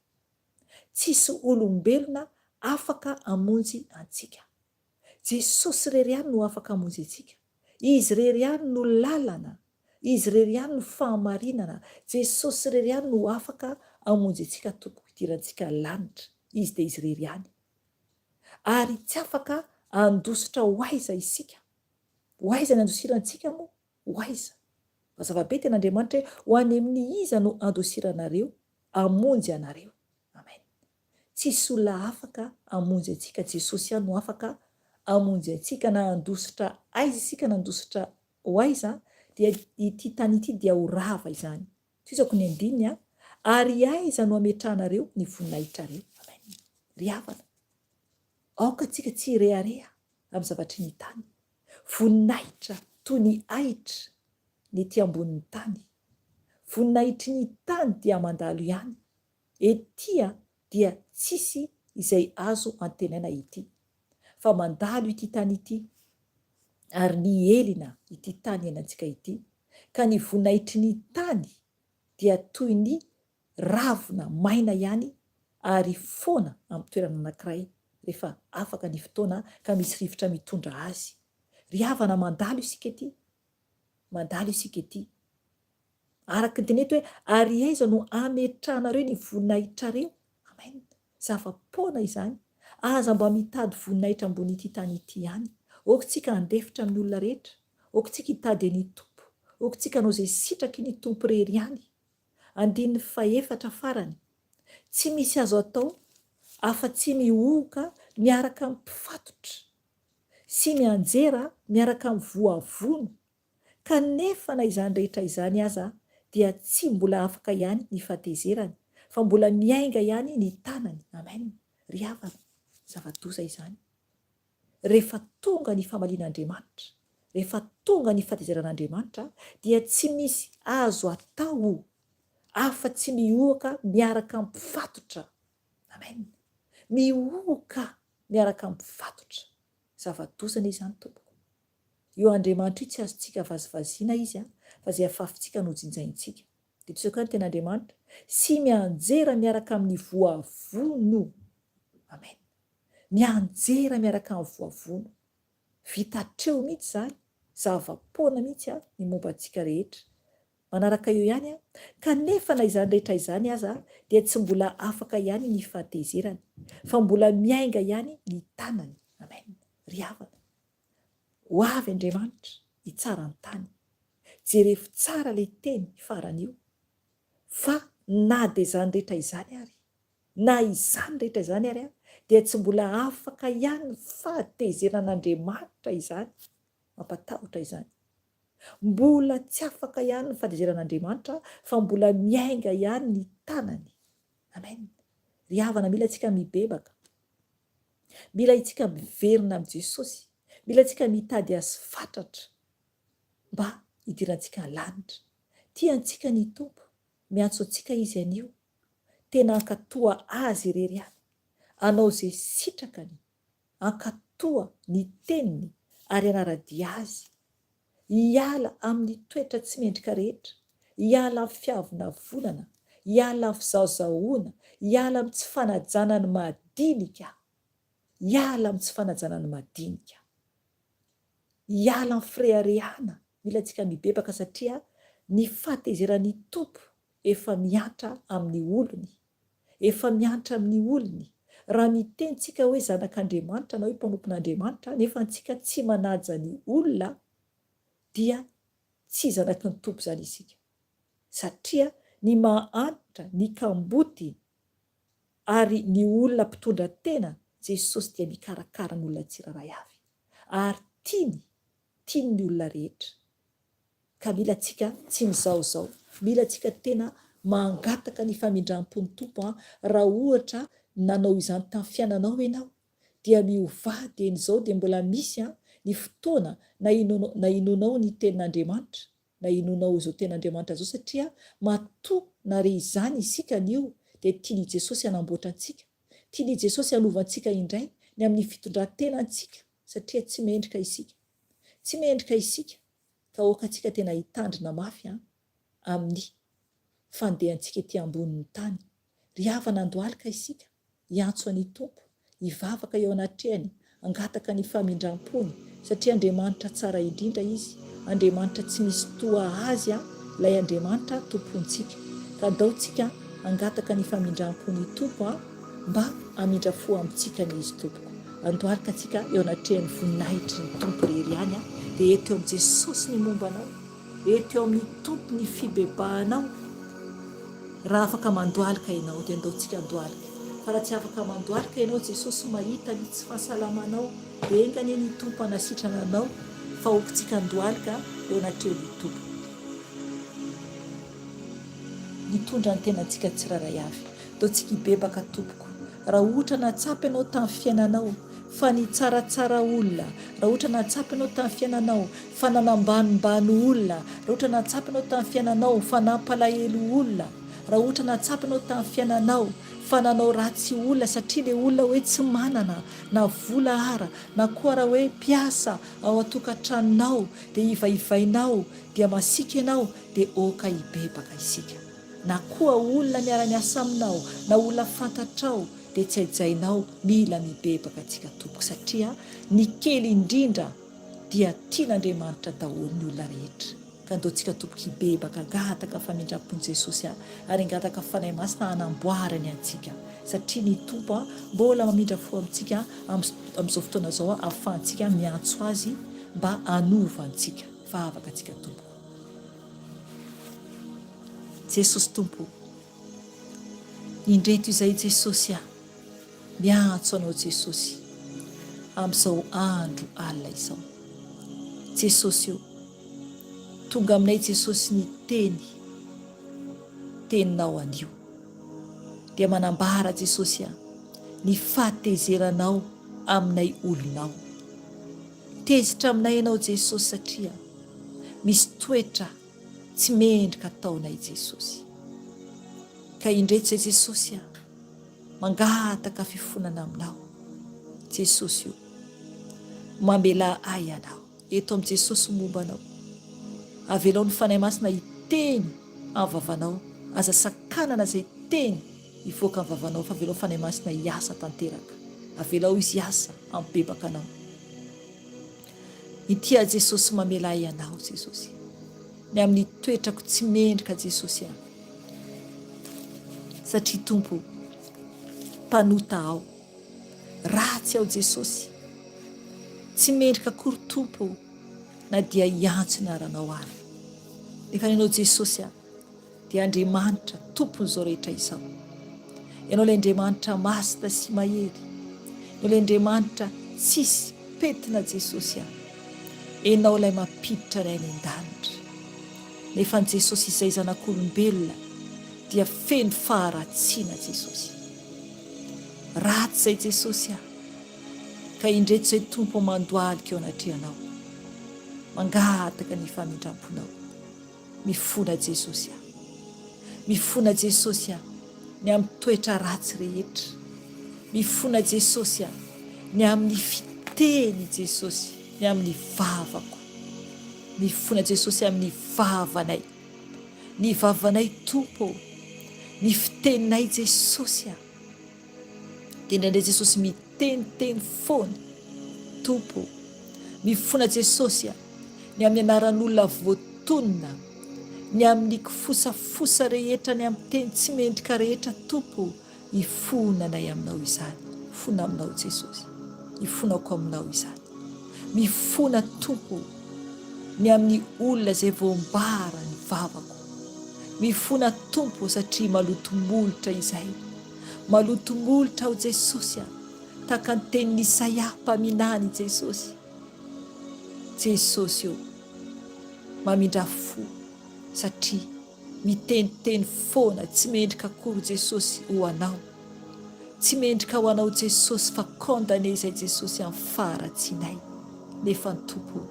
B: Tsisy olombelona afaka hamonjy antsika. Jesosy irery ihany no afaka hamonjy antsika. Izy irery ihany no lalana. Izy irery ihany no fahamarinana. Jesosy irery ihany no afaka hamonjy antsika tompoko hidirantsika lanitra. Izy dia Izy irery ihany. Ary tsy afaka handositra ho aiza isika. Ho aiza ny handosirantsika moa? Ho aiza? Mazava be tena Andriamanitra hoe ho any amin'ny iza no handosiranareo hamonjy anareo. Amen. Tsisy olona afaka hamonjy antsika, Jesosy ihany no afaka hamonjy antsika na handositra aiza isika na handositra ho aiza dia ity tany ity dia ho rava izany. Tohizako ny andininy a, ary aiza no hametrahanareo ny voninahitrareo. Amen. Ry havana, aoka tsika tsy hirehareha amin'ny zavatry ny tany. Voninahitra toy ny ahitra ny ety ambonin'ny tany. Voninahitry ny tany dia mandalo ihany. Ety dia tsisy izay azo antenaina ety. Fa mandalo ity tany ity, ary nihelina ity tany iainantsika ity, ka ny voninahitry ny tany dia toy ny ravina maina ihany ary foana amin'ny toerana anankiray rehefa afaka ny fotoana ka misy rivotra mitondra azy. Ry havana mandalo isika ety, mandalo isika ety. Araka ny teny eto hoe ary aiza no ametrahanareo ny voninahitrareo? Amen. Zava-poana izany. Aza mba mitady voninahitra ambony ity tany ity ihany. Aoka tsika handefitra amin'ny olona rehetra. Aoka tsika hitady an'i Tompo. Aoka tsika hanao izay sitraky ny Tompo irery ihany. Andininy fahefatra farany, Tsy misy azo atao afa-tsy mihohoka miaraka amin'ny mpifatotra sy mianjera miaraka amin'ny voavono, kanefa na izany rehetra izany aza dia tsy mbola afaka ihany ny fahatezerany, fa mbola miainga ihany ny tanany. Amen. Ry havana, zava-doza izany. Rehefa tonga ny famalian'Andriamanitra, rehefa tonga ny fahatezeran'Andriamanitra dia tsy misy azo atao afa-tsy mihohoka miaraka mpifatotra. Amen. Mihohoka miaraka mpifatotra. Zava-doza anie izany tompoko. Io Andriamanitra io tsy azontsika vazivaziana izy an, fa izay afafintsika no jinjaintsika. Dia toy izao koa ny tenin'Andriamanitra, sy mianjera miaraka amin'ny voavono. Amen. Mianjera miaraka amin'ny voavono. Vita hatreo mihitsy izany, zava-poana mihitsy an, ny momba antsika rehetra. Manaraka eo ihany an. Kanefa na izany rehetra izany aza dia tsy mbola afaka ihany ny fahatezerany, fa mbola miainga ihany ny tanany. Amen. Ry havana, ho avy Andriamanitra hitsara ny tany. Jerevo tsara ilay teny farany io, fa na dia izany rehetra izany ary, Na izany rehetra izany ary dia tsy mbola afaka ihany ny fahatezeran'Andriamanitra izany. Mampatahotra izany. Mbola tsy afaka ihany ny fahatezeran'Andriamanitra fa mbola miainga ihany ny tanany. Amen. Ry havana mila antsika mibebaka. Mila itsika miverina amin'i Jesosy. Mila antsika mitady Azy fatratra mba hidirantsika lanitra. Tia antsika ny Tompo. Miantso antsika Izy anio. Tena hankatoa Azy irery ihany. Hanao izay sitrakany. Hankatoa ny teniny ary hanara-dia Azy. Hiala amin'ny toetra tsy mendrika rehetra, hiala amin'ny fiavonavonana, hiala amin'ny fizahozahoana, hiala amin'ny tsy fanajana ny madinika, hiala amin'ny tsy fanajana ny madinika, hiala amin'ny fireharehana, mila antsika mibebaka satria ny fahatezeran'ny Tompo efa mihatra amin'ny olony, efa mihatra amin'ny olony, raha miteny tsika hoe zanak'Andriamanitra na hoe mpanompon'Andriamanitra nefa antsika tsy manaja ny olona dia tsy zanaky ny Tompo izany isika satria ny mahantra, ny kamboty ary ny olona mpitondra tena Jesosy dia mikarakara ny olona tsirairay avy ary tiany, tiany ny olona rehetra. Ka mila tsika tsy mizaozao, mila tsika tena mangataka ny famindrampon'ny Tompo an, raha ohatra nanao izany tamin'ny fiainanao ianao dia miovà dieny izao dia mbola misy an ny fotoana na na inoanao ny tenin'Andriamanitra na inoanao izao tenin'Andriamanitra izao satria matoa nare izany isika anio dia tian'i Jesosy hanamboatra antsika, tian'i Jesosy hanova antsika indray ny amin'ny fitondran-tenantsika satria tsy mendrika isika, tsy mendrika isika Ka aoka antsika tena hitandrina mafy an, amin'ny fandehantsika ety ambonin'ny tany. Ry havana andohalika isika, hiantso an'i Tompo, hivavaka eo anatrehany, hangataka ny famindram-pony, satria Andriamanitra tsara indrindra Izy, Andriamanitra tsy misy toa Azy an, ilay Andriamanitra Tompontsika. Ka andao tsika hangataka ny famindram-pon'i Tompo an. Mba hamindra fo amintsika anie Izy tompoko. Andohalika antsika eo anatrehan'ny voninahitry ny Tompo irery ihany an, dia eto eo amin'i Jesosy ny momba anao, eto eo amin'ny Tompo ny fibebahanao. Raha afaka mandohalika ianao dia andao tsika handohalika, fa raha tsy afaka mandohalika ianao, Jesosy mahita ny tsy fahasalamanao, dia enga anie ny Tompo hanasitrana anao, fa aoka-tsika handohalika eo anatrehan'ny Tompo. Mitondra ny tenantsika tsirairay avy. Ataontsika hibebaka tompoko. Raha ohatra nahatsapa ianao tamin'ny fiainanao fa nitsaratsara olona, raha ohatra nahatsapa ianao tamin'ny fiainanao fa nanambanimbany olona, raha ohatra nahatsapa ianao tamin'ny fiainanao fa nampalahelo olona, raha ohatra nahatsapa ianao tamin'ny fiainanao fa nanao ratsy olona satria le olona hoe tsy manana na vola ara na koa ara hoe mpiasa ao an-tokantranonao dia ivaivainao dia masiaka ianao dia oka hibebaka isika. Na koa olona miara-miasa aminao na olona fantatrao dia tsy hajainao mila mibebaka tsika tompoko satria ny kely indrindra dia tian'Andriamanitra daholo ny olona rehetra ka ndao tsika tompoko hibebaka angataka famindram-pon'i Jesosy a ary angataka Fanahy Masina hanamboarany antsika satria ny Tompo a mbola mamindra fo amintsika amin'izao fotoana izao ahafahantsika miantso azy mba hanova antsika vavaka tsika tompoko. Jesosy Tompo o! Indreto izay Jesosy a! Miantso Anao Jesosy amin'izao andro alina izao. Jesosy o! Tonga aminay Jesosy ny teny, teninao anio. Dia manambara Jesosy a! Ny fahatezeranao aminay olonao. Tezitra aminay Ianao Jesosy satria misy toetra tsy mendrika ataonay Jesosy. Ka indreto izay Jesosy a, mangataka fifonana aminao Jesosy o, mamelà ahy Ianao. Eto amin'i Jesosy momba anao. Avelao ny Fanahy Masina hiteny amin'ny vavanao. Aza sakanana izay teny hivoaka amin'ny vavanao fa avelao Fanahy Masina hiasa tanteraka. Avelao Izy hiasa hampibebaka anao. Ity aho Jesosy mamela ahy Ianao Jesosy. Ny amin'ny toetrako tsy mendrika Jesosy aho. Satria Tompo mpanota aho. Ratsy aho Jesosy. Tsy mendrika akory Tompo na dia hiantso ny anaranao ary. Nefa Ianao Jesosy aho dia Andriamanitra Tompon'izao rehetra izao. Ianao ilay Andriamanitra masina sy mahery. Ianao ilay Andriamanitra tsisy pentina Jesosy a. Enao ilay mampiditra anay any an-danitra. Nefa ny Jesosy izay zanak'olombelona dia feno faharatsiana Jesosy. Ratsy izay Jesosy ah. Ka indreto izay Tompo mandohalika eo anatrehanao. Mangataka ny famindramponao. Mifona Jesosy ah. Mifona Jesosy ah ny amin'ny toetra ratsy rehetra. Mifona Jesosy ah ny amin'ny fiteny Jesosy, ny amin'ny vavako. Mifona Jesosy amin'ny vavanay. Ny vavanay Tompo ô. Ny fiteninay Jesosy ah. Dia indraindray Jesosy miteniteny foana. Tompo ô, mifona Jesosy a, ny amin'ny anaran'olona voatonona, ny amin'ny kifosafosa rehetra, ny amin'ny teny tsy mendrika rehetra, Tompo ô, ifonanay aminao izany. Mifona aminao Jesosy. Ifonako aminao izany. Mifona Tompo ô, ny amin'ny olona izay voambara ny vavako. Mifona Tompo ô satria maloto molotra izay. Maloto molotra aho Jesosy a! Tahaka ny tenin'i Isaia mpaminany Jesosy. Jesosy ô! Mamindrà fo satria miteniteny foana tsy mendrika akory Jesosy ho anao. Tsy mendrika ho anao Jesosy fa condamné izay Jesosy amin'ny faharatsianay. Nefa ny Tompo ô,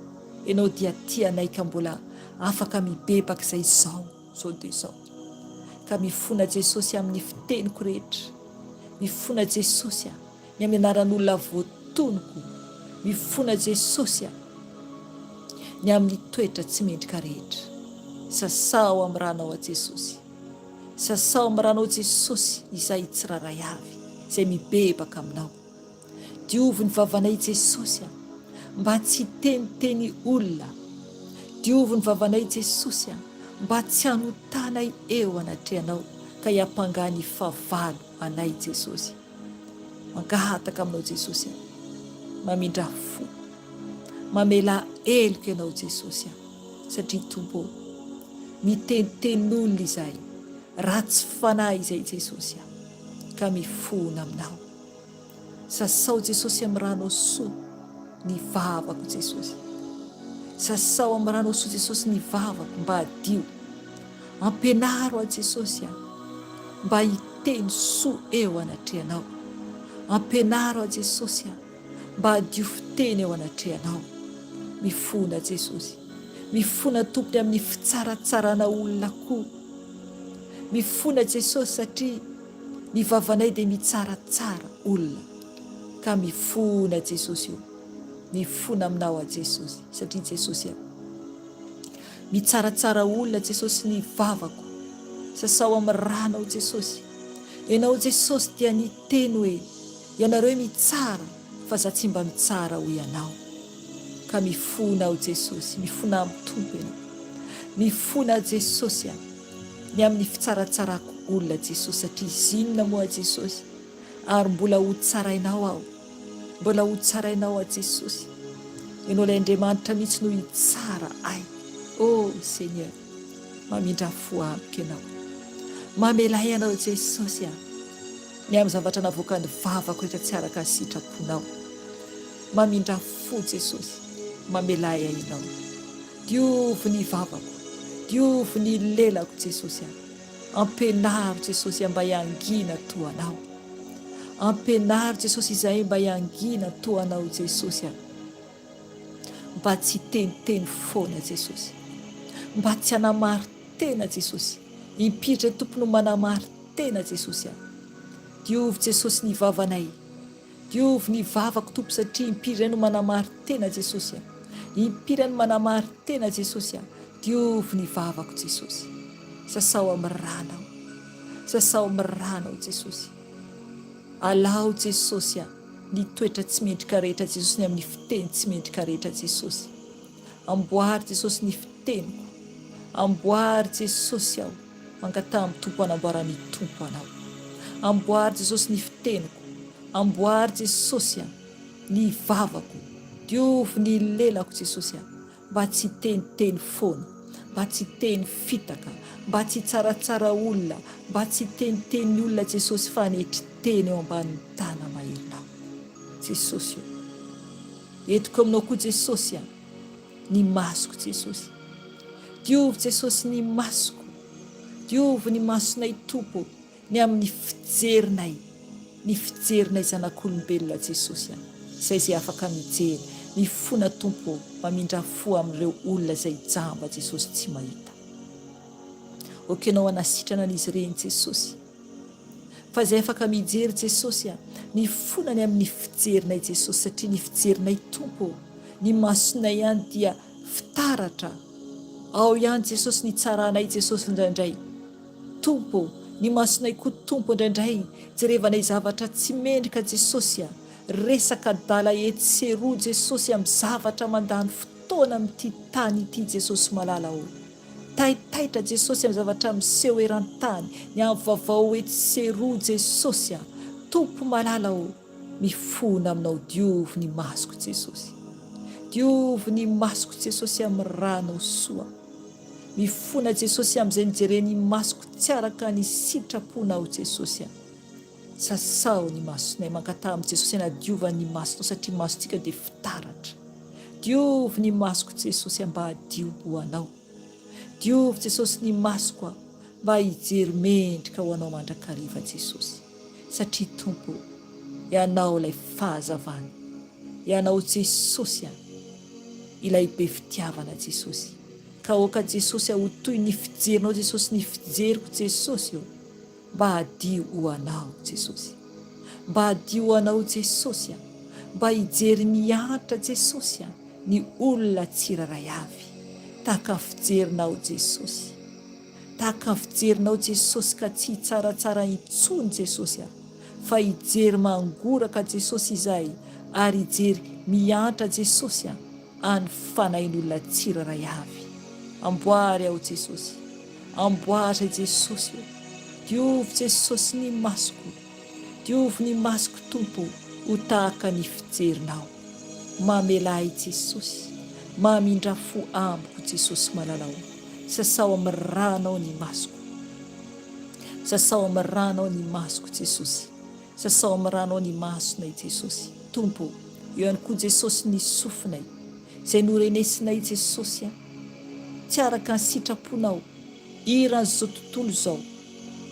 B: Ianao dia tia anay ka mbola afaka mibebaka izay izao. Zao dia izao. Ka mifona Jesosy amin'ny fiteniko rehetra. Mifona Jesosy a, ny amin'ny anaran'olona voatonoko. Mifona Jesosy a, ny amin'ny toetra tsy mendrika rehetra. Sasao amin'ny ranao a Jesosy. Sasao amin'ny ranao Jesosy izahay tsirairay avy izay mibebaka aminao. Diovy ny vavanay Jesosy a! Mba tsy hiteniteny olona. Diovy ny vavanay Jesosy a! Mba tsy hanotanay eo anatrehanao ka hiampangany fahavalo anay Jesosy. Mangataka aminao Jesosy a! Mamindrà fo. Mamelà heloka ianao Jesosy a! Satria Tompo ô! Miteniten'olona izahay, ratsy fanahy izay Jesosy a! Ka mifona aminao. Sasao Jesosy am ranao soa ny vavako Jesosy. Sasao am ranao soa Jesosy ny vavako mba hadio. Ampianaro aho Jesosy a mba hiteny soa eo anatrehanao. Ampianaro aho Jesosy a mba hadio fiteny eo anatrehanao. Mifona Jesosy. Mifona Tompony amin'ny fitsaratsarana olona koa. Mifona Jesosy satria Ny vavanay dia mitsaratsara olona ka mifona Jesosy o! Mifona aminao aho Jesosy satria Jesosy a! Mitsaratsara olona Jesosy ny vavako sasao amin'ny ranao Jesosy Ianao Jesosy dia niteny hoe ianareo mitsara fa za tsy mba mitsara hoy Ianao ka mifona aho Jesosy mifona amin'ny Tompo Ianao mifona Jesosy a! ny amin'ny fitsaratsarako olona Jesosy satria zinona moa Jesosy ary mbola ho tsarainao aho mbola ho tsarainao aho Jesosy Ianao ilay Andriamanitra mihitsy no hitsara ahy oh Seigneur mamindra fo amiko Ianao mamela ahy Ianao Jesosy a ny amin'ny zavatra navoakan'ny vavako rehetra tsy araka ny sitraponao mamindra fo Jesosy mamela ahy Ianao Diovy ny vavako, diovy ny lelako Jesosy a! Ampianaro Jesosy a mba hiangina toa Anao. Ampianaro Jesosy izahay mba hiangina toa Anao Jesosy a! Mba tsy hiteniteny foana Jesosy. Mba tsy hanamari-tena Jesosy. Impiry izay Tompo no manamari-tena Jesosy a! Diovy Jesosy ny vavanay. Diovy ny vavako Tompo satria impiry no manamari-tena Jesosy a! Impiry no manamari-tena Jesosy a! Diovy ny vavako Jesosy. Sasao amin'ny ranao. Sasao amin'ny ranao Jesosy. Alao Jesosy a! Ny toetra tsy mendrika rehetra Jesosy ny amin'ny fiteny tsy mendrika rehetra Jesosy. Amboary Jesosy ny fiteniko. Amboary Jesosy aho. Mangataha amin'ny Tompo hanamboaran'ny Tompo anao. Amboary Jesosy ny fiteniko. Amboary Jesosy a! Ny vavako. Diovy ny lelako Jesosy a! Mba tsy hiteniteny foana. Mba tsy hiteny fitaka. Mba tsy hitsaratsara olona. Mba tsy hiteniteny olona Jesosy fa hanetry tena eo ambanin'ny tana-maherinao. Jesosy o! Entiko aminao koa Jesosy a! Ny masoko Jesosy. Diovy Jesosy ny masoko. Diovy ny masonay Tompo ny amin'ny fijerinay, ny fijerinay zanak'olombelona Jesosy a. Izay izay afaka mijery, mifona Tompo ô, mamindrà fo amin'ireo olona izay jamba Jesosy tsy mahita. Ok Ianao hanasitrana an'izy ireny Jesosy. Fa izay afaka mijery Jesosy a, mifona ny amin'ny fijerinay Jesosy satria ny fijerinay Tompo ô, ny masonay ihany dia fitaratra, ao ihany Jesosy ny tsaranay Jesosy indraindray Tompo ô, ny masonay koa Tompo indraindray jerevanay zavatra tsy mendrika Jesosy a, resaka adala etsy sy eroa Jesosy amin'ny zavatra mandany fotoana amin'ity tany ity Jesosy malala ô. Taitaitra Jesosy am zavatra miseho erantany, ny am vaovao etsy sy eroa Jesosy a! Tompo malala o! Mifona aminao diovy ny masoko Jesosy. Diovy ny masoko Jesosy am ranao soa. Mifona Jesosy amzay nijereny masoko tsy araka ny sitraponao Jesosy a! Sasao ny masonay, mankataha amin'i Jesosy hanadiovany ny masonao satria masontsika dia fitaratra. Diovy ny masoko Jesosy mba hadio ho Anao. Diovy Jesosy ny masoko aho mba hijery mendrika ho Anao mandrakariva Jesosy. Satria Tompo ô, Ianao ilay fahazavana. Ianao Jesosy a, ilay be fitiavana Jesosy. Ka aoka Jesosy a ho toy ny fijerinao Jesosy ny fijeriko Jesosy ô. Mba hadio ho Anao Jesosy. Mba hadio ho Anao Jesosy a. Mba hijery miantra Jesosy a ny olona tsirairay avy. Tahaka ny fijerinao Jesosy. Tahaka ny fijerinao Jesosy ka tsy hitsaratsara intsony Jesosy a. Fa hijery mangoraka Jesosy izahay ary hijery miantra Jesosy a any fanahin'olona tsirairay avy. Amboary aho Jesosy. Amboary Jesosy o! Diovy Jesosy ny masoko, diovy ny masoko Tompo ho tahaka ny fijerinao. Mamelà ahy Jesosy, mamindrà fo amiko Jesosy malala o! Sasao amin'ny rànao ny masoko. Sasao amin'ny rànao ny masoko Jesosy. Sasao amin'ny rànao ny masonay Jesosy. Tompo o! Eo ihany koa Jesosy ny sofinay, izay norenesinay Jesosy a! Tsy araka ny sitraponao, hiran'izao tontolo izao,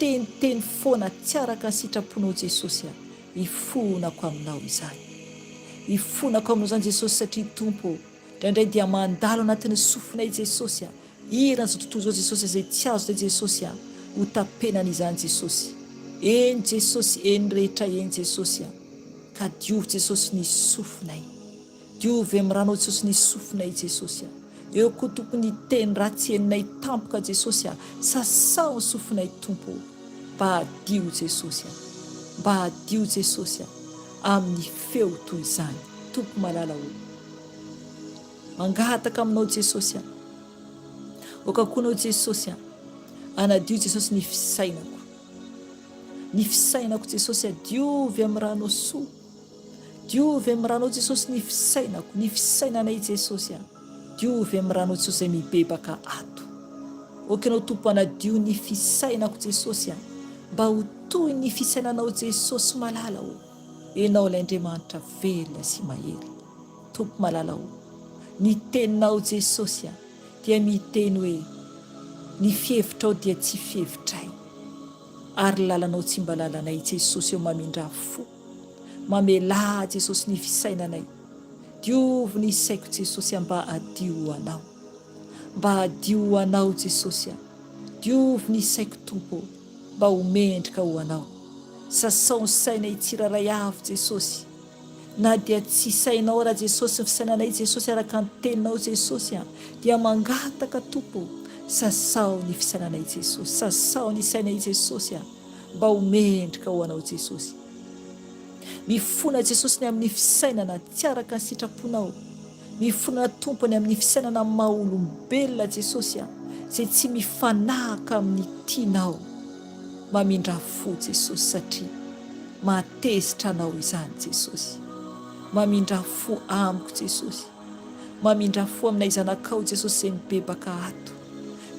B: teniteny foana tsy araka ny sitraponao Jesosy a, ifonako aminao izany. Ifonako aminao izany Jesosy satria Tompo ô, indraindray dia mandalo anatin'ny sofinay Jesosy a, hiran'izao tontolo izao Jesosy izay tsy azonay Jesosy a, ho tapenana izany Jesosy. Eny Jesosy, eny rehetra eny Jesosy a, ka diovy Jesosy ny sofinay. Diovy am ranao Jesosy ny sofinay Jesosy a! Eo koa Tompo ny teny ratsy henonay tampoka Jesosy a! Sasao ny sofinay Tompo o! Mba hadio Jesosy a! Mba hadio Jesosy a! Amin'ny feo toy izany Tompo malala o! Mangataka aminao Jesosy a! Oka koa anao Jesosy a! Anadio Jesosy ny fisainako Ny fisainako Jesosy a! Diovy am ranao soa Diovy amin'ny ranao Jesosy ny fisainako, ny fisainanay Jesosy a. Diovy amin'ny ranao Jesosy izay mibebaka ato. Ok ianao Tompo anadio ny fisainako Jesosy a. Mba ho toy ny fisainanao Jesosy malala o. Ianao ilay Andriamanitra velona sy mahery. Tompo malala o. Ny teninao Jesosy a dia miteny hoe ny fihevitrao dia tsy fihevitray ary lalanao tsy mba lalanay Jesosy o mamindrà fo. Mamelà Jesosy ny fisainanay. Diovy ny saiko Jesosy a mba hadio ho Anao. Mba hadio ho Anao Jesosy a. Diovy ny saiko Tompo ô, mba ho mendrika ho Anao. Sasao ny sainay tsirairay avy Jesosy. Na dia tsy sainao ara Jesosy ny fisainanay Jesosy araka ny teninao Jesosy a, dia mangataka Tompo ô, sasao ny fisainanay Jesosy, sasao ny sainay Jesosy a. Mba ho mendrika ho Anao Jesosy. Mifona Jesosy ny amin'ny fisainana tsy araka ny sitraponao. Mifona Tompo ny amin'ny fisainana maha olombelona Jesosy a, izay tsy mifanahaka amin'ny tianao. Mamindrà fo Jesosy satria mahatezitra Anao izany Jesosy. Mamindrà fo amiko Jesosy. Mamindrà fo aminay zanakao Jesosy izay mibebaka ato.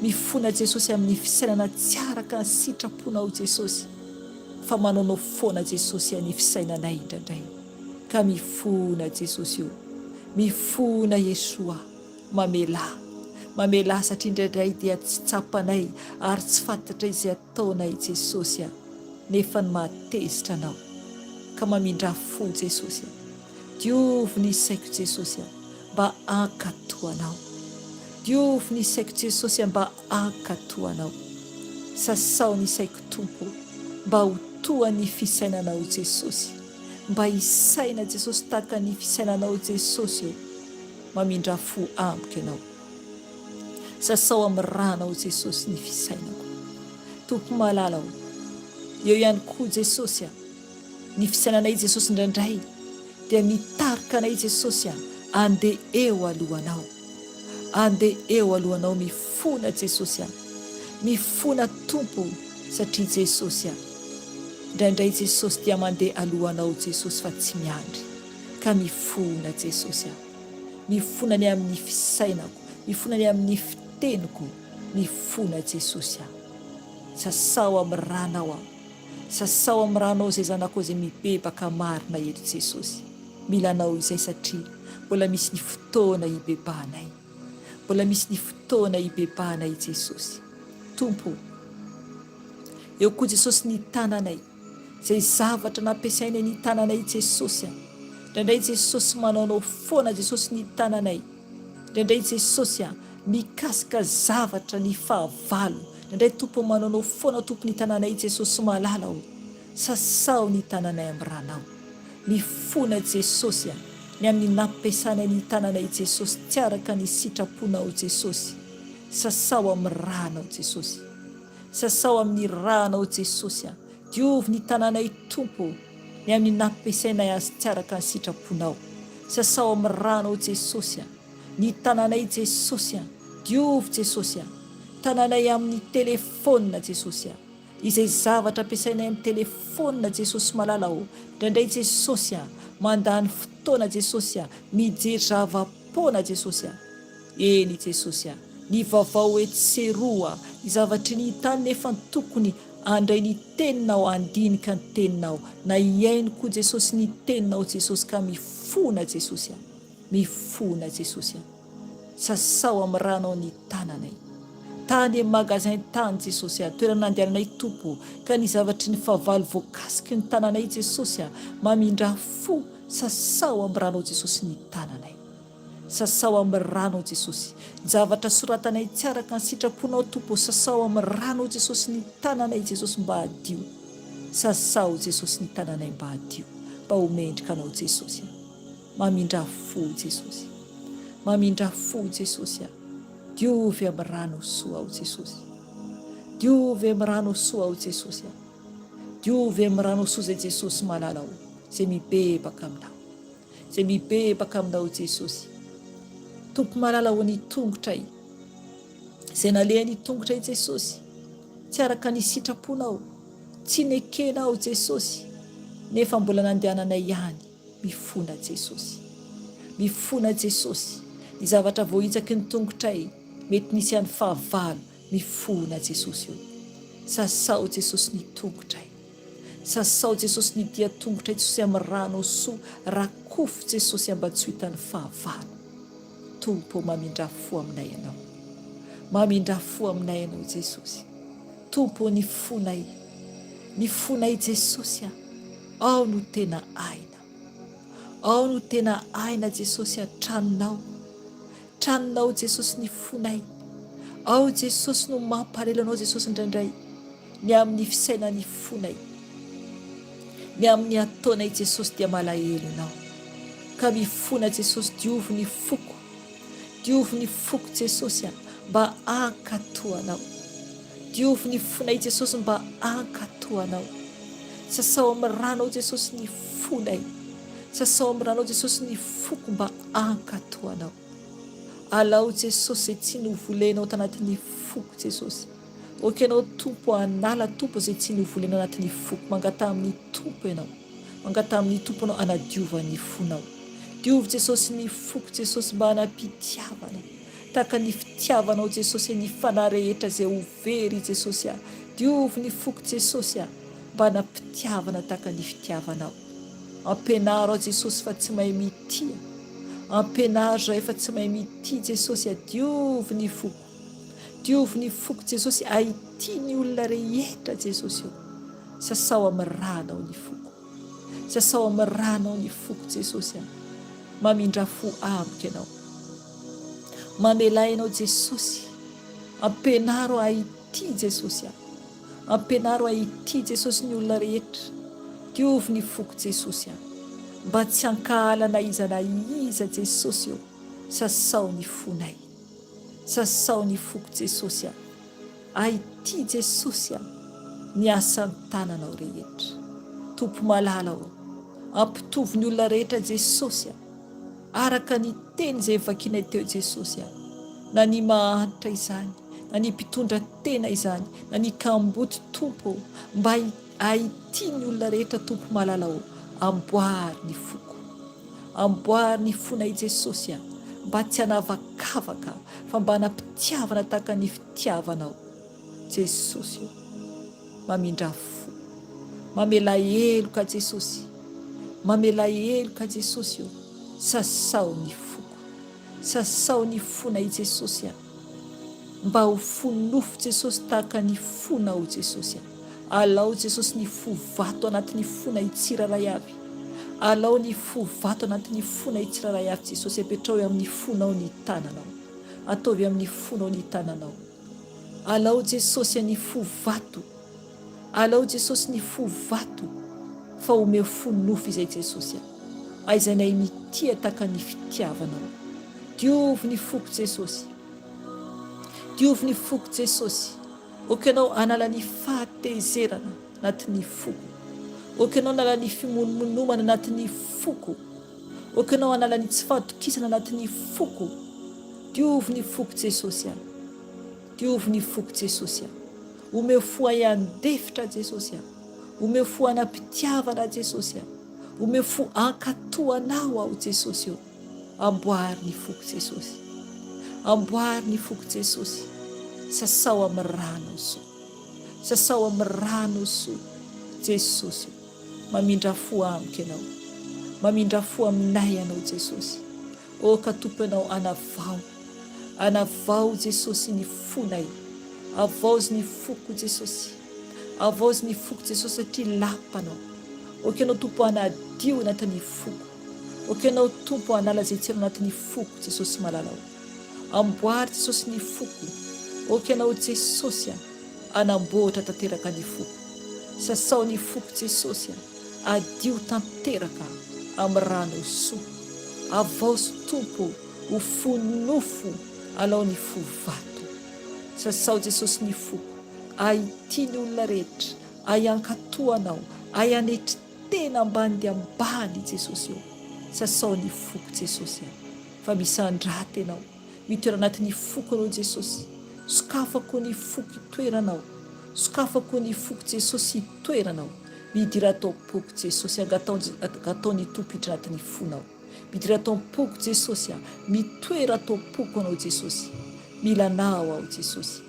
B: Mifona Jesosy amin'ny fisainana tsy araka ny sitraponao Jesosy fa manaonao foana Jesosy a ny fisainanay indraindray ka mifona Jesosy o! Mifona Yeshua! Mamelà. Mamelà satria indraindray dia tsy tsapanay ary tsy fantatray izay ataonay Jesosy a! Nefa ny mahatezitra Anao. Ka mamindrà fo Jesosy a! Diovy ny saiko Jesosy a! Mba hankatò Anao. Diovy ny saiko Jesosy a! Mba hankatò Anao. Sasao ny saiko Tompo o! Mba ho toa ny fisainanao Jesosy. Mba hisaina Jesosy tahaka ny fisainanao Jesosy o! Mamindrà fo amiko Ianao. Sasao amin'ny rànao Jesosy ny fisainako. Tompo malala o! Eo ihany koa Jesosy a! Ny fisainanay Jesosy indraindray dia mitarika anay Jesosy a! Andeha eo alohanao. Andeha eo alohanao mifona Jesosy a! Mifona Tompo satria Jesosy a! Indraindray Jesosy dia mandeha alohanao Jesosy fa tsy miandry ka mifona Jesosy a! Mifona ny amin'ny fisainako, mifona ny amin'ny fiteniko, mifona Jesosy a! Sasao amin'ny rànao aho. Sasao amin'ny ranao izay zanakao izay mibebaka marina eto Jesosy. Mila anao izay satria mbola misy ny fotoana hibebahanay. Mbola misy ny fotoana hibebahanay Jesosy. Tompo o. Eo koa Jesosy ny tananay. Izay zavatra nampiasainay ny tananay Jesosy a. Indraindray Jesosy manaonao foana Jesosy ny tananay. Indraindray Jesosy a, mikasika zavatra ny fahavalo. Indraindray Tompo manaonao foana Tompo ny tananay Jesosy malala o. Sasao ny tananay amin'ny ranao. Mifona Jesosy a, ny amin'ny nampiasanay ny tananay Jesosy tsy araka ny sitraponao Jesosy. Sasao amin'ny ranao Jesosy. Sasao amin'ny ranao Jesosy a. Diovy ny tananay Tompo o, ny amin'ny nampiasainay azy tsy araka ny sitraponao. Sasao amin'ny ranao Jesosy a. Ny tananay Jesosy a. Diovy Jesosy a. Tananay amin'ny telephone Jesosy a. Izay zavatra ampiasainay amin'ny telephone Jesosy malala o. Indraindray Jesosy a. Mandany fotoana Jesosy a. Mijery zava-poana Jesosy a. Eny Jesosy a. Ny vaovao etsy sy eroa, ny zavatry ny tany nefa tokony handray ny teninao handinika ny teninao na hihaino koa Jesosy ny teninao Jesosy ka mifona Jesosy a! Mifona Jesosy a! Sasao amin'ny ranao ny tananay. Tany amin'ny magasin tany Jesosy a! Toerana nandehananay Tompo ka ny zavatry ny fahavalo voakasiky ny tananay Jesosy a! Mamindrà fo sasao amin'ny ranao Jesosy ny tananay. Sasao amin'ny ranao Jesosy. Ny zavatra soratanay tsy araka ny sitraponao Tompo ô sasao amin'ny ranao Jesosy ny tananay Jesosy mba hadio. Sasao Jesosy ny tananay mba hadio mba ho mendrika anao Jesosy a. Mamindrà fo Jesosy. Mamindrà fo Jesosy a. Diovy amin'ny ranao soa aho Jesosy. Diovy amin'ny ranao soa aho Jesosy a. Diovy amin'ny ranao soa izay Jesosy malala o izay mibebaka aminao. Izay mibebaka aminao Jesosy. Tompo malala ô ny tongotray. Izay nalehan'ny tongotray Jesosy. Tsy araka ny sitraponao. Tsy nekenao Jesosy. Nefa mbola nandehananay ihany. Mifona Jesosy. Mifona Jesosy. Ny zavatra voahitsaky ny tongotray mety nisy ihany fahavalo. Mifona Jesosy ô. Sasao Jesosy ny tongotray. Sasao Jesosy ny dia tongotray Jesosy am rano soa rakofy Jesosy amba tsy ho hitan'ny fahavalo Tompo ô mamindrà fo aminay Ianao mamindrà fo aminay Ianao Jesosy Tompo ô ny fonay ny fonay Jesosy a ao no tena aina ao no tena aina Jesosy a tranonao tranonao Jesosy ny fonay ao Jesosy no mampalelo Anao Jesosy indraindray Ny amin'ny fisainan'ny fonay. Ny amin'ny ataonay Jesosy dia malahelo Ianao. Ka mifona Jesosy diovy ny foko. Diovy ny foko Jesosy a, mba hankatò Anao. Diovy ny fonay Jesosy mba hankatò Anao. Sasao amin'ny ranao Jesosy ny fonay. Sasao amin'ny ranao Jesosy ny foko mba hankatò Anao. Alao Jesosy izay tsy novolenao tanatin'ny foko Jesosy. Ok ianao Tompo hanala Tompo izay tsy novolena anatin'ny foko. Mangataha amin'ny Tompo ianao. Mangataha amin'ny Tompo ianao hanadiovany ny fonao. Diovy Jesosy ny foko Jesosy mba hanam-pitiavana. Tahaka ny fitiavanao Jesosy ny fanahy rehetra izay ho very Jesosy ah. Diovy ny foko Jesosy ah. Mba hanam-pitiavana tahaka ny fitiavanao. Ampianaro aho Jesosy fa tsy mahay mitia. Ampianaro zahay fa tsy mahay mitia Jesosy a diovy ny foko. Diovy ny foko Jesosy ahitia ny olona rehetra Jesosy o. Sasao amin'ny ranao ny foko. Sasao amin'ny ranao ny foko Jesosy a. Mamindrà fo amiko ianao. Mamelà ianao Jesosy. Ampianaro ahy hitia Jesosy a. Ampianaro ahy hitia Jesosy ny olona rehetra. Diovy ny foko Jesosy a. Mba tsy hankahala na iza na iza Jesosy o. Sasao ny fonay. Sasao ny foko Jesosy a. Ahy tia Jesosy a. Ny asan'ny tananao rehetra. Tompo malala o. Ampitovy ny olona rehetra Jesosy a. Araka ny teny izay vakinay teo Jesosy a. Na ny mahantra izany, na ny mpitondra tena izany, na ny kamboty Tompo o. Mba ahitia ny olona rehetra Tompo malala o. Amboary ny foko. Amboary ny fonay Jesosy a. Mba tsy hanavakavaka fa mba hanam-pitiavana tahaka ny fitiavanao. Jesosy o. Mamindrà fo. Mamelà heloka Jesosy. Mamelà heloka Jesosy o. Sasao ny foko. Sasao ny fonay Jesosy a. Mba ho fo nofo Jesosy tahaka ny fonao Jesosy a. Alao Jesosy ny fo vato anatin'ny fonay tsirairay avy. Alao ny fo vato anatin'ny fonay tsirairay avy Jesosy apetrao eo amin'ny fonao ny tananao. Ataovy amin'ny fonao ny tananao. Alao Jesosy ny fo vato. Alao Jesosy ny fo vato fa omeo fo nofo izay Jesosy a. Aizanay mitia tahaka ny fitiavanao. Diovy ny foko Jesosy. Diovy ny foko Jesosy. Ok ianao hanala ny fahatezerana anatin'ny foko. Ok ianao hanala ny fimonomonomana anatin'ny foko. Ok ianao hanala ny tsy fahatokisana anatin'ny foko. Diovy ny foko Jesosy a. Diovy ny foko Jesosy a. Omeo fo ahy handefitra Jesosy a. Omeo fo hanam-pitiavana Jesosy a. Omeo fo hankatò Anao aho Jesosy ô. Amboary ny foko Jesosy. Amboary ny foko Jesosy. Sasao amin'ny ranao soa. Sasao amin'ny ranao soa Jesosy o. Mamindra fo amiko Ianao. Mamindra fo aminay Ianao Jesosy. O ka Tompo Ianao anavao. Anavao Jesosy ny fonay. Avaozy ny foko Jesosy. Avaozy ny foko Jesosy satria lapanao. Ok Ianao Tompo anadio anatin'ny foko. Ok Ianao Tompo hanala izay tsy anatin'ny foko Jesosy malala o. Amboary Jesosy ny foko. Ok Ianao Jesosy a hanamboatra tanteraka ny foko. Sasao ny foko Jesosy a. Adio tanteraka amin'ny ranao soa. Avaozo Tompo ho fo nofo alao ny fo vato. Sasao Jesosy ny foko. Ahy tia ny olona rehetra. Ahy hankatoa Anao. Ahy hanetry Tena ambany dia ambany i Jesosy ô! Sasao ny foko Jesosy a! Fa misandrata Ianao, mitoera anatin'ny foko Ianao Jesosy, sokafako ny foko hitoeranao, sokafako ny foko Jesosy hitoeranao, midira ato am-poko Jesosy, angatao angatao ny Tompo hiditra anatin'ny fonao, midira ato am-poko Jesosy a! Mitoera ato am-poko Anao Jesosy, mila Anao aho Jesosy.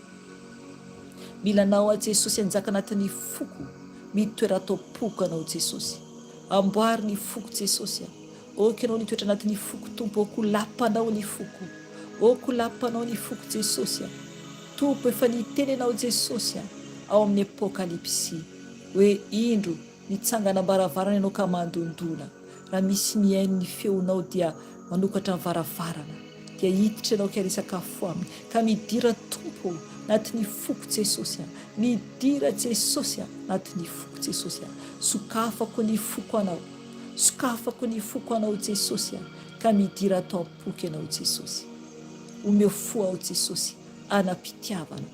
B: Mila anao aho Jesosy hanjaka anatin'ny foko mitoera ato am-poko anao Jesosy amboary ny foko Jesosy a ok ianao nitoetra anatin'ny foko Tompo ok ho lapanao ny foko ok ho lapanao ny foko Jesosy a Tompo efa niteny ianao Jesosy a ao amin'ny Apokalypsy hoe indro mitsangana am-baravarana ianao ka mandondona raha misy mihaino ny feonao dia manokatra ny varavarana dia hiditra ianao ka hisakafo aminy ka midira Tompo ô anatin'ny foko Jesosy a midira Jesosy a anatin'ny foko Jesosy a sokafako ny foko anao sokafako ny foko anao Jesosy a ka midira ato am-poko ianao Jesosy omeo fo aho Jesosy anam-pitiavana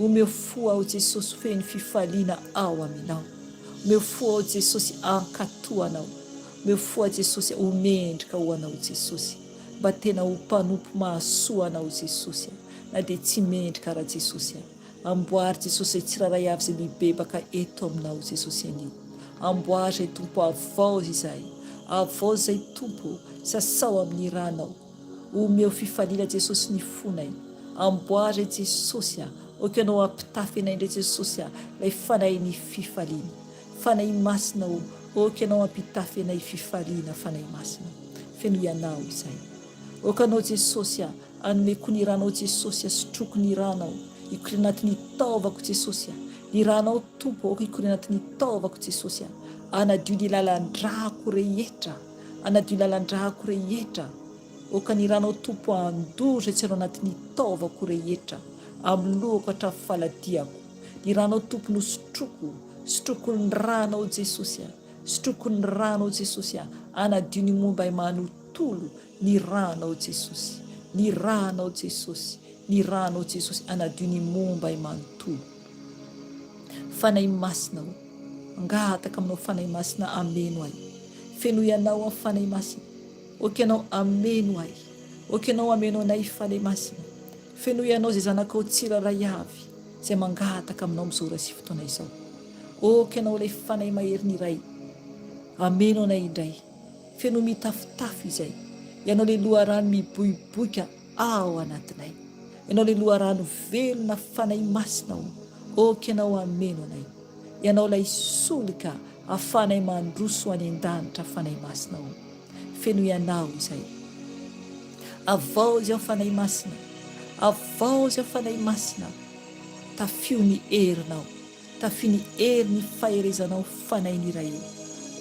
B: omeo fo aho Jesosy feno fifaliana ao aminao omeo fo aho Jesosy ankatoa anao omeo fo aho Jesosy ho mendrika ho anao Jesosy Mba tena ho mpanompo mahasoa anao Jesosy a! Na dia tsy mendrika ara Jesosy a! Amboary Jesosy izay tsirairay avy izay mibebaka eto aminao Jesosy anio. Amboary izay Tompo avaozy izahay. Avaozy izay Tompo o! Sasao amin'ny ranao. Omeo fifaliana Jesosy ny fonay. Amboary izay Jesosy a! Aoka Ianao hampitafy anay indray Jesosy a! Ilay fanahin'ny fifaliana. Fanahy Masina o! Aoka Ianao hampitafy anay fifaliana Fanahy Masina. Fenoy anao izay. Aoka Anao Jesosy a, anomeko ny ranao Jesosy a, sotroko ny ranao, hikoriana anatin'ny taovako Jesosy a, ny ranao Tompo aoka hikoriana anatin'ny taovako Jesosy a, anadio ny lalan-drako rehetra, anadio ny lalan-drako rehetra, aoka ny ranao Tompo handoro izay tsy anao anatin'ny taovako rehetra, amin'ny lohako hatramin'ny faladiako, ny ranao Tompo no sotroko, sotroko ny ranao Jesosy a. Sotroko ny ranao Jesosy a, anadio ny momba ahy manotolo ny ranao Jesosy, ny ranao Jesosy, ny ranao Jesosy anadio ny momba ahy manontolo. Fanahy Masina o, mangataka aminao Fanahy Masina ameno ahy, fenoy anao aho Fanahy Masina, ok ianao ameno ahy, ok ianao ameno anay Fanahy Masina, Fenoy Anao izay zanakao tsirairay avy izay mangataka aminao amin'izao ora sy fotoana izao. Ok Ianao ilay Fanahy Maherin'ny Ray. Ameno anay indray. Fenoy mitafotafo izay. Ianao ilay loharano miboiboika ao anatinay. Ianao ilay loharano velona Fanahy Masina o. Ok Ianao ameno anay. Ianao ilay solika ahafahanay mandroso any an-danitra Fanahy Masina o. Fenoy Anao izay. Avaozy aho Fanahy Masina, avaozy aho Fanahy Masina, tafio ny herinao, tafio ny hery ny faherezanao Fanahy ny Ray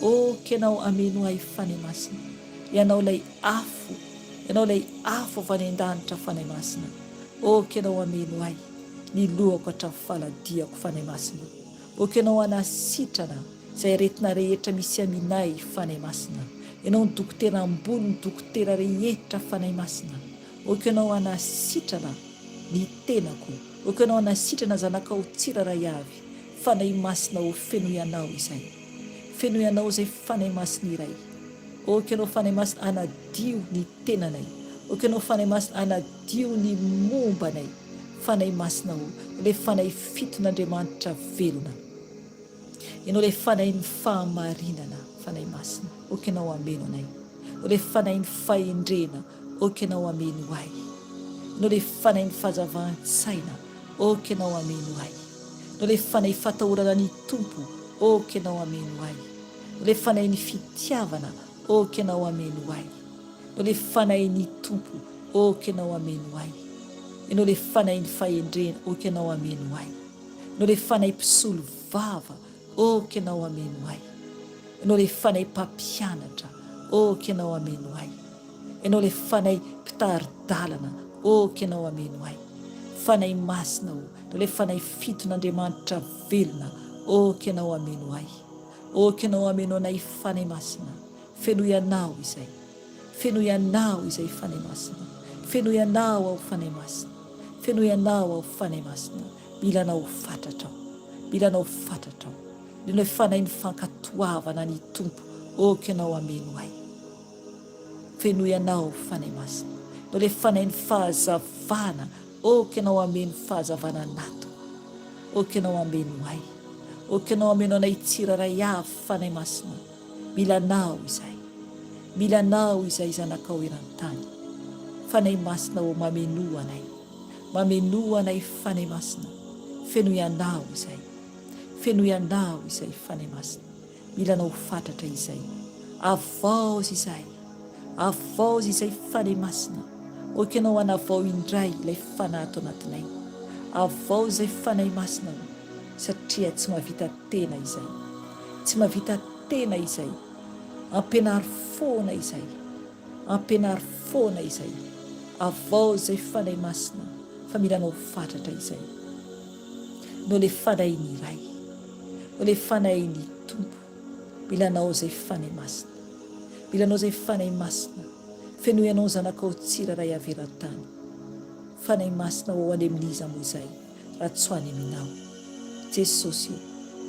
B: o. O Kenao ameno ahy Fanahy Masina, Ianao ilay afo, Ianao ilay afo avy any an-danitra Fanahy Masina. O Kenao ameno ahy, ny lohako hatramin'ny faladiako Fanahy Masina. Ok ianao hanasitrana izay aretina rehetra misy aminay Fanahy Masina. Ianao no dokotera ambony ny dokotera rehetra Fanahy Masina. Ok ianao hanasitrana ny tenako. Ok ianao hanasitrana zanakao tsirairay avy. Fanahy Masina ô fenoy anao izay. Fenoy anao izay Fanahy Masina iray. Ok ianao Fanahy Masina hanadio ny tenanay. Ok ianao Fanahy Masina hanadio ny momba anay. Fanahy Masina o, ilay Fanahy fiton'Andriamanitra velona. Ianao ilay Fanahin'ny fahamarinana, Fanahy Masina, ok Ianao hameno anay. Ianao ilay Fanahin'ny fahendrena, ok Ianao hameno ahy. Ianao ilay Fanahin'ny fahazavan-tsaina, ok Ianao hameno ahy. Ianao ilay Fanahy fatahorana ny Tompo, ok Ianao hameno ahy. Ianao ilay Fanahin'ny fitiavana, ok Ianao hameno ahy. Ianao ilay Fanahin'ny Tompo, ok Ianao hameno ahy. Ianao ilay Fanahin'ny fahendrena, ok Ianao hameno ahy. Ianao ilay Fanahy mpisolo vava, ok Ianao hameno ahy. Ianao ilay Fanahy mpampianatra, ok Ianao hameno ahy. Ianao ilay Fanahy mpitari-dalana, ok Ianao hameno ahy. Fanahy Masina o, Ianao ilay Fanahy fiton'Andriamanitra velona, ok Ianao hameno ahy. Ok Ianao hameno anay Fanahy Masina. Fenoy Anao izay. Fenoy Anao izay Fanahy Masina. Fenoy Anao aho Fanahy Masina. Fenoy Anao aho Fanahy Masina. Mila Anao fatratra aho. Mila Anao fatratra aho. Ilay Fanahin'ny fankatoavana ny Tompo. Ok Ianao hameno ahy. Fenoy Anao Fanahy Masina. Ianao ilay Fanahin'ny fahazavana. Ok Ianao hameno fahazavana anatiko. Ok Ianao hameno ahy. Ok Ianao hameno anay tsirairay avy Fanahy Masina. Mila Anao izahay. Mila Anao izahay zanakao eran-tany. Fanahy Masina ô mamenoa anay. Mamenoa anay Fanahy Masina. Fenoy Anao izahay. Fenoy Anao izahay Fanahy Masina. Mila Anao fatratra izay. Avaozy izahay. Avaozy izay Fanahy Masina. Ok Ianao hanavao indray ilay Fanahy ato anatinay. Avaozy izay Fanahy Masina ô. Satria tsy mahavita tena izay. Tsy mahavita tena izay. Ampianaro foana izay. Ampianaro foana izay. Avao izay Fanahy Masina fa mila anao fatratra izay. Nao le Fanahin'ny Ray. Nao le Fanahin'ny Tompo. Mila anao izay Fanahy Masina. Mila anao izay Fanahy Masina. Fenoy anao ny zanakao tsirairay avy eran-tany. Fanahy Masina ô any amin'iza moa izay? Raha tsy ho any aminao. Jesosy o,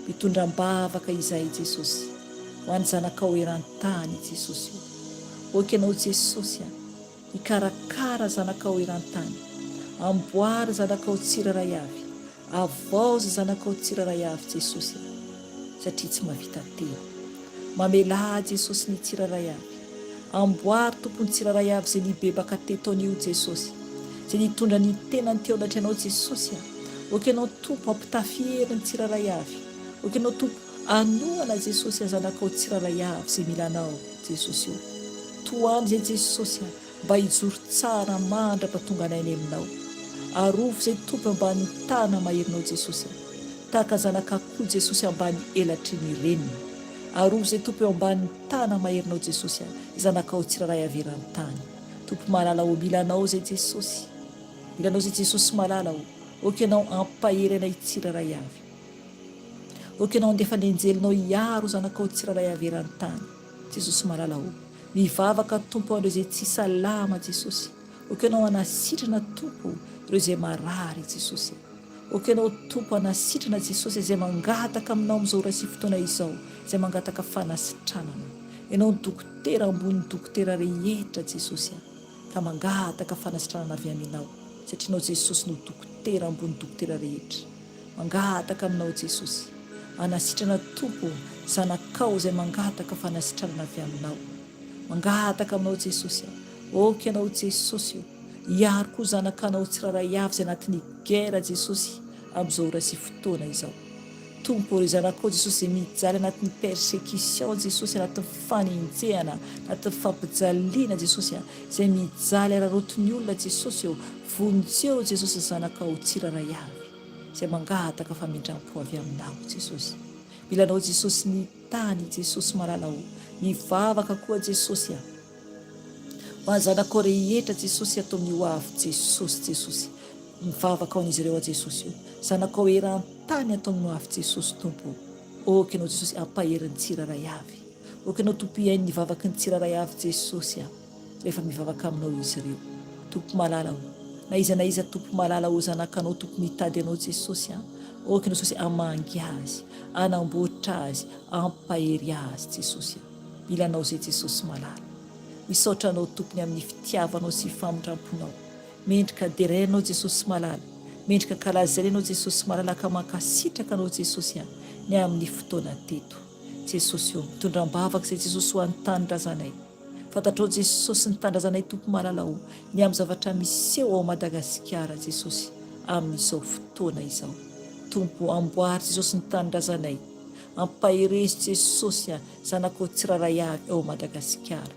B: mitondra am-bavaka izahay Jesosy, ho an'ny zanakao eran-tany Jesosy o. Ok Ianao Jesosy a, hikarakara zanakao eran-tany, amboary zanakao tsirairay avy, avaozy zanakao tsirairay avy Jesosy a, satria tsy mahavita tena. Mamelà Jesosy ny tsirairay avy. Amboary Tompo ny tsirairay avy izay nibebaka teto anio Jesosy. Izay nitondra ny tenany teo anatrehanao Jesosy a. Ok Ianao Tompo ampitafy hery ny tsirairay avy. Ok Ianao Tompo anohana Jesosy a zanakao tsirairay avy izay mila Anao Jesosy o. Tohano izay Jesosy a. Mba hijoro tsara mandrapatonganay any aminao. Arovy izay Tompo ambany tana maherinao Jesosy a. Tahaka zanak'akoho Jesosy ambany elatry ny reniny. Arovy izay Tompo eo ambany tana maherinao Jesosy a. Zanakao tsirairay avy eran-tany. Tompo malala ô mila anao izay Jesosy. Mila anao izay Jesosy malala ô. Ok ianao ampahery anay tsirairay avy. Ok ianao andefa ny anjelinao hiaro zanakao tsirairay avy eran-tany. Jesosy malala ô. Mivavaka Tompo an'ireo izay tsy salama Jesosy. Ok ianao hanasitrana Tompo ireo izay marary Jesosy. Ok ianao Tompo hanasitrana Jesosy izay mangataka aminao amin'izao ora sy fotoana izao, izay mangataka fanasitranana. Ianao no dokotera ambonin'ny dokotera rehetra Jesosy a. Ka mangataka fanasitranana avy aminao satria ianao Jesosy no dokotera ambony dokotera rehetra. Mangataka aminao Jesosy. Hanasitrana Tompo o, zanakao izay mangataka fanasitranana avy aminao. Mangataka aminao Jesosy a. Ok ianao Jesosy o. Hiaro koa zanakanao tsirairay avy izay anatin'ny guerre Jesosy amin'izao ora sy fotoana izao. Tompo ô, ireo zanakao Jesosy izay mijaly anatin'ny persecution Jesosy, anatin'ny fanenjehana, anatin'ny fampijaliana Jesosy a, izay mijaly araraotin'ny olona Jesosy ô, vonjeo Jesosy ny zanakao tsirairay avy izay mangataka famindrampo avy aminao Jesosy. Mila anao Jesosy ny tany Jesosy malala ô, mivavaka koa Jesosy a. Ho an'ny zanakao rehetra Jesosy ato amin'ny ho avy Jesosy Jesosy mivavaka ho an'izy ireo aho Jesosy o zanakao eran-tany ato amin'ny ho avy Jesosy Tompo o ok ianao Jesosy ampahery ny tsirairay avy ok ianao Tompo hihaino ny vavaky ny tsirairay avy Jesosy a rehefa mivavaka aminao izy ireo Tompo malala o na iza na iza Tompo malala o zanakanao Tompo mitady anao Jesosy a ok ianao Jesosy hamangy azy hanamboatra azy hampahery azy Jesosy a Mila anao zay Jesosy malala. Misaotra anao Tompony amin'ny fitiavanao sy famindramponao. Mendrika deraina anao Jesosy malala. Mendrika kalazaina ianao Jesosy malala ka mankasitraka anao Jesosy a ny amin'ny fotoana teto. Jesosy ô, mitondra am-bavaka izay Jesosy ho an'ny tanindrazanay. Fantatrao Jesosy ny tanindrazanay Tompo malala ô, ny amin'ny zavatra miseho ao Madagasikara Jesosy amin'izao fotoana izao. Tompo amboary Jesosy ny tanindrazanay. Ampaherezo Jesosy a zanakao tsirairay avy ao Madagasikara.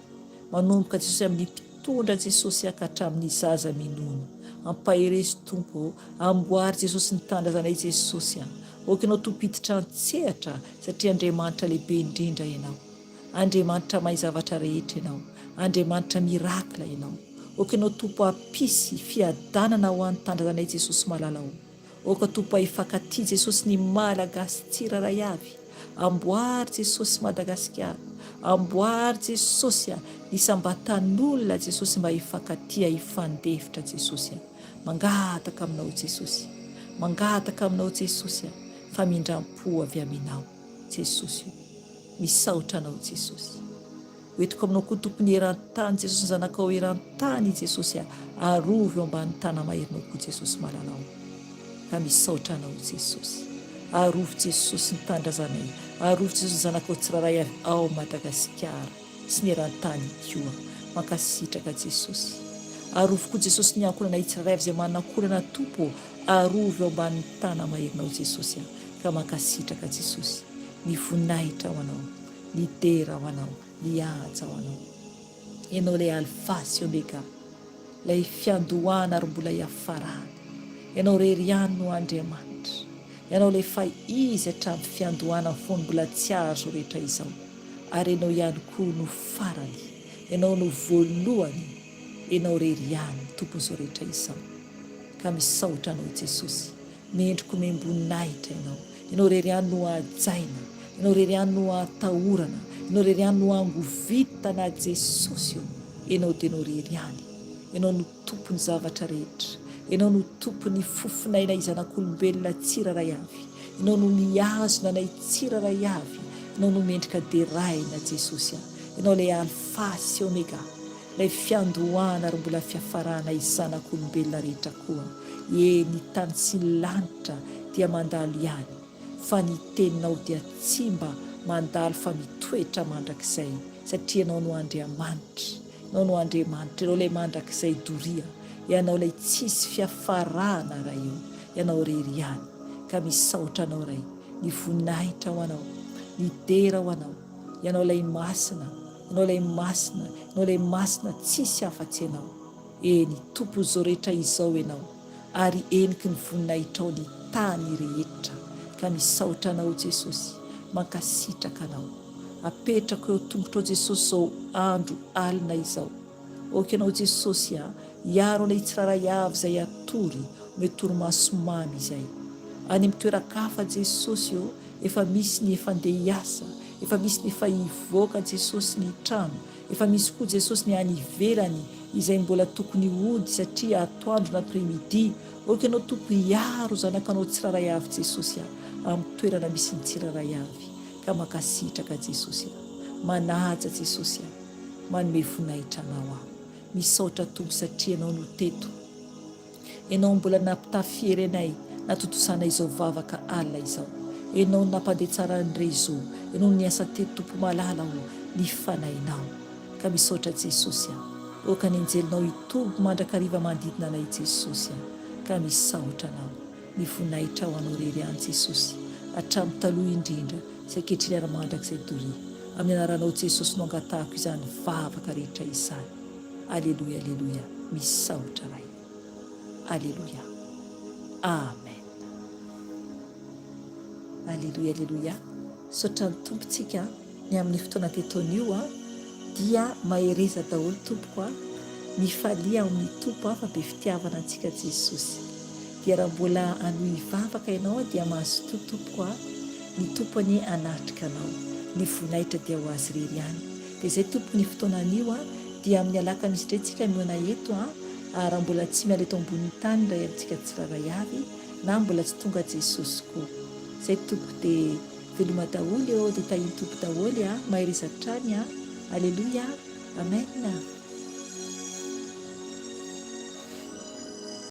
B: Manomboka Jesosy amin'ny mpitondra Jesosy a ka hatramin'ny zaza minono. Ampaherezo Tompo ô, amboary Jesosy ny tanindrazanay Jesosy a. Aoka Ianao Tompo hiditra an-tsehatra satria Andriamanitra lehibe indrindra Ianao. Andriamanitra mahay zavatra rehetra Ianao. Andriamanitra miracle Ianao. Aoka Ianao Tompo hampisy fiadanana ho an'ny tanindrazanay Jesosy malala ô. Aoka Tompo hifankatia Jesosy ny Malagasy tsirairay avy. Amboary Jesosy Madagasikara. Amboary Jesosy a, ny isam-batan'olona Jesosy mba hifankatia hifandefitra Jesosy a. Mangataka aminao Jesosy. Mangataka aminao Jesosy a, famindram-po avy aminao Jesosy o. Misaotra anao Jesosy. Ho entiko aminao koa Tompon'ny eran-tany Jesosy ny zanakao eran-tany Jesosy a arovy eo ambany tana-maherinao koa Jesosy malala o ka misaotra anao Jesosy arovy Jesosy ny tanindrazanay arovy Jesosy ny zanakao tsirairay avy ao Madagasikara sy ny eran-tany koa mankasitraka Jesosy arovy koa Jesosy ny ankohonanay tsirairay avy izay manana ankohonana Tompo o arovy eo ambany tana-maherinao Jesosy a ka mankasitraka Jesosy ny voninahitra ho anao Ny dera ho anao, ny haja ho anao. Ianao ilay Alfa sy Omega, ilay fiandohana ary mbola hiafarana. Ianao irery ihany no Andriamanitra. Ianao ilay efa Izy hatramin'ny fiandohana fony mbola tsy ary izao rehetra izao. Ary Ianao ihany koa no farany. Ianao no voalohany. Ianao irery ihany no Tompon'izao rehetra izao. Ka misaotra Anao Jesosy. Mendrika omem-boninahitra Ianao. Ianao irery ihany no hajaina. Ianao irery ihany no atahorana. Ianao irery ihany no angovitana Jesosy o. Ianao dia Ianao irery ihany. Ianao no Tompon'ny zavatra rehetra. Ianao no Tompon'ny fofon'ainay zanak'olombelona tsirairay avy. Ianao no mihazona anay tsirairay avy. Ianao no mendrika deraina Jesosy a. Ianao ilay Alpha sy Omega. Ilay fiandohana ary mbola fiafarana zanak'olombelona rehetra koa. Eny, ny tany sy ny lanitra dia mandalo ihany, fa ny teninao dia tsy mba mandalo fa mitoetra mandrakizay, satria Ianao no Andriamanitra, Ianao no Andriamanitra, Ianao ilay mandrakizay doria, Ianao ilay tsisy fiafarana Ray o, Ianao irery ihany, ka misaotra Anao Ray, ny voninahitra ho Anao, ny dera ho Anao, Ianao ilay Masina. Ianao ilay Masina, Ianao ilay Masina, tsisy afa-tsy Ianao. Eny, Tompon'izao rehetra izao Ianao, ary heniky ny voninahitrao ny tany rehetra. Ka misaotra Anao Jesosy, mankasitraka Anao. Apetrako eo tongotrao Jesosy izao andro alina izao. Ok Ianao Jesosy a, hiaro anay tsirairay avy izay hatory, omeo torimaso mamy izay. Any amin'ny toeran-kafa Jesosy ô, efa misy ny efa ndeha hiasa, efa misy ny efa hivoaka Jesosy ny trano, efa misy koa Jesosy ny any ivelany izay mbola tokony hody satria atoandro na après midi, ok Ianao Tompo hiaro zanakanao tsirairay avy Jesosy a, amin'ny toerana misy ny tsirairay avy, ka mankasitraka Jesosy a, manaja Jesosy a. Manome voninahitra Anao aho. Misaotra Tompo satria Ianao no teto. Ianao mbola nampitafy hery anay natontosana izao vavaka alina izao. Ianao no nampandeha tsara ny réseau. Ianao no niasa teto Tompo malala o, ny Fanahinao. Ka misaotra Jesosy a. Aoka ny anjelinao hitoby mandrakariva manodidina anay Jesosy a. Ka misaotra Anao. Ny voninahitra ho Anao irery ihany Jesosy, hatramin'ny taloha indrindra sy ankehitriny ary mandrakizay doria. Amin'ny anaranao Jesosy no angatahako izany vavaka rehetra izany. Aleloia aleloia misaotra Ray. Aleloia. Amen. Aleloia aleloia. Misaotra ny Tompo tsika ny amin'ny fotoana teto anio a. Dia mahereza daholo tompoko a. Mifalia ao amin'ny Tompo a fa be fitiavana antsika Jesosy. Dia raha mbola hanohy hivavaka ianao dia mazotoa tompoko a. Ny Tompo anie hanatrika anao. Ny voninahitra dia ho Azy irery ihany. Dia izay tompoko ny fotoana anio a. Dia amin'ny alakamisy indray tsika mihaona eto a. Raha mbola tsy miala eto ambonin'ny tany ny Ray amintsika tsirairay avy na mbola tsy tonga Jesosy koa. Izay tompoko dia veloma daholo eo dia tahin'ny Tompo daholo a. Mahereza hatrany a. Aleloia. Amen.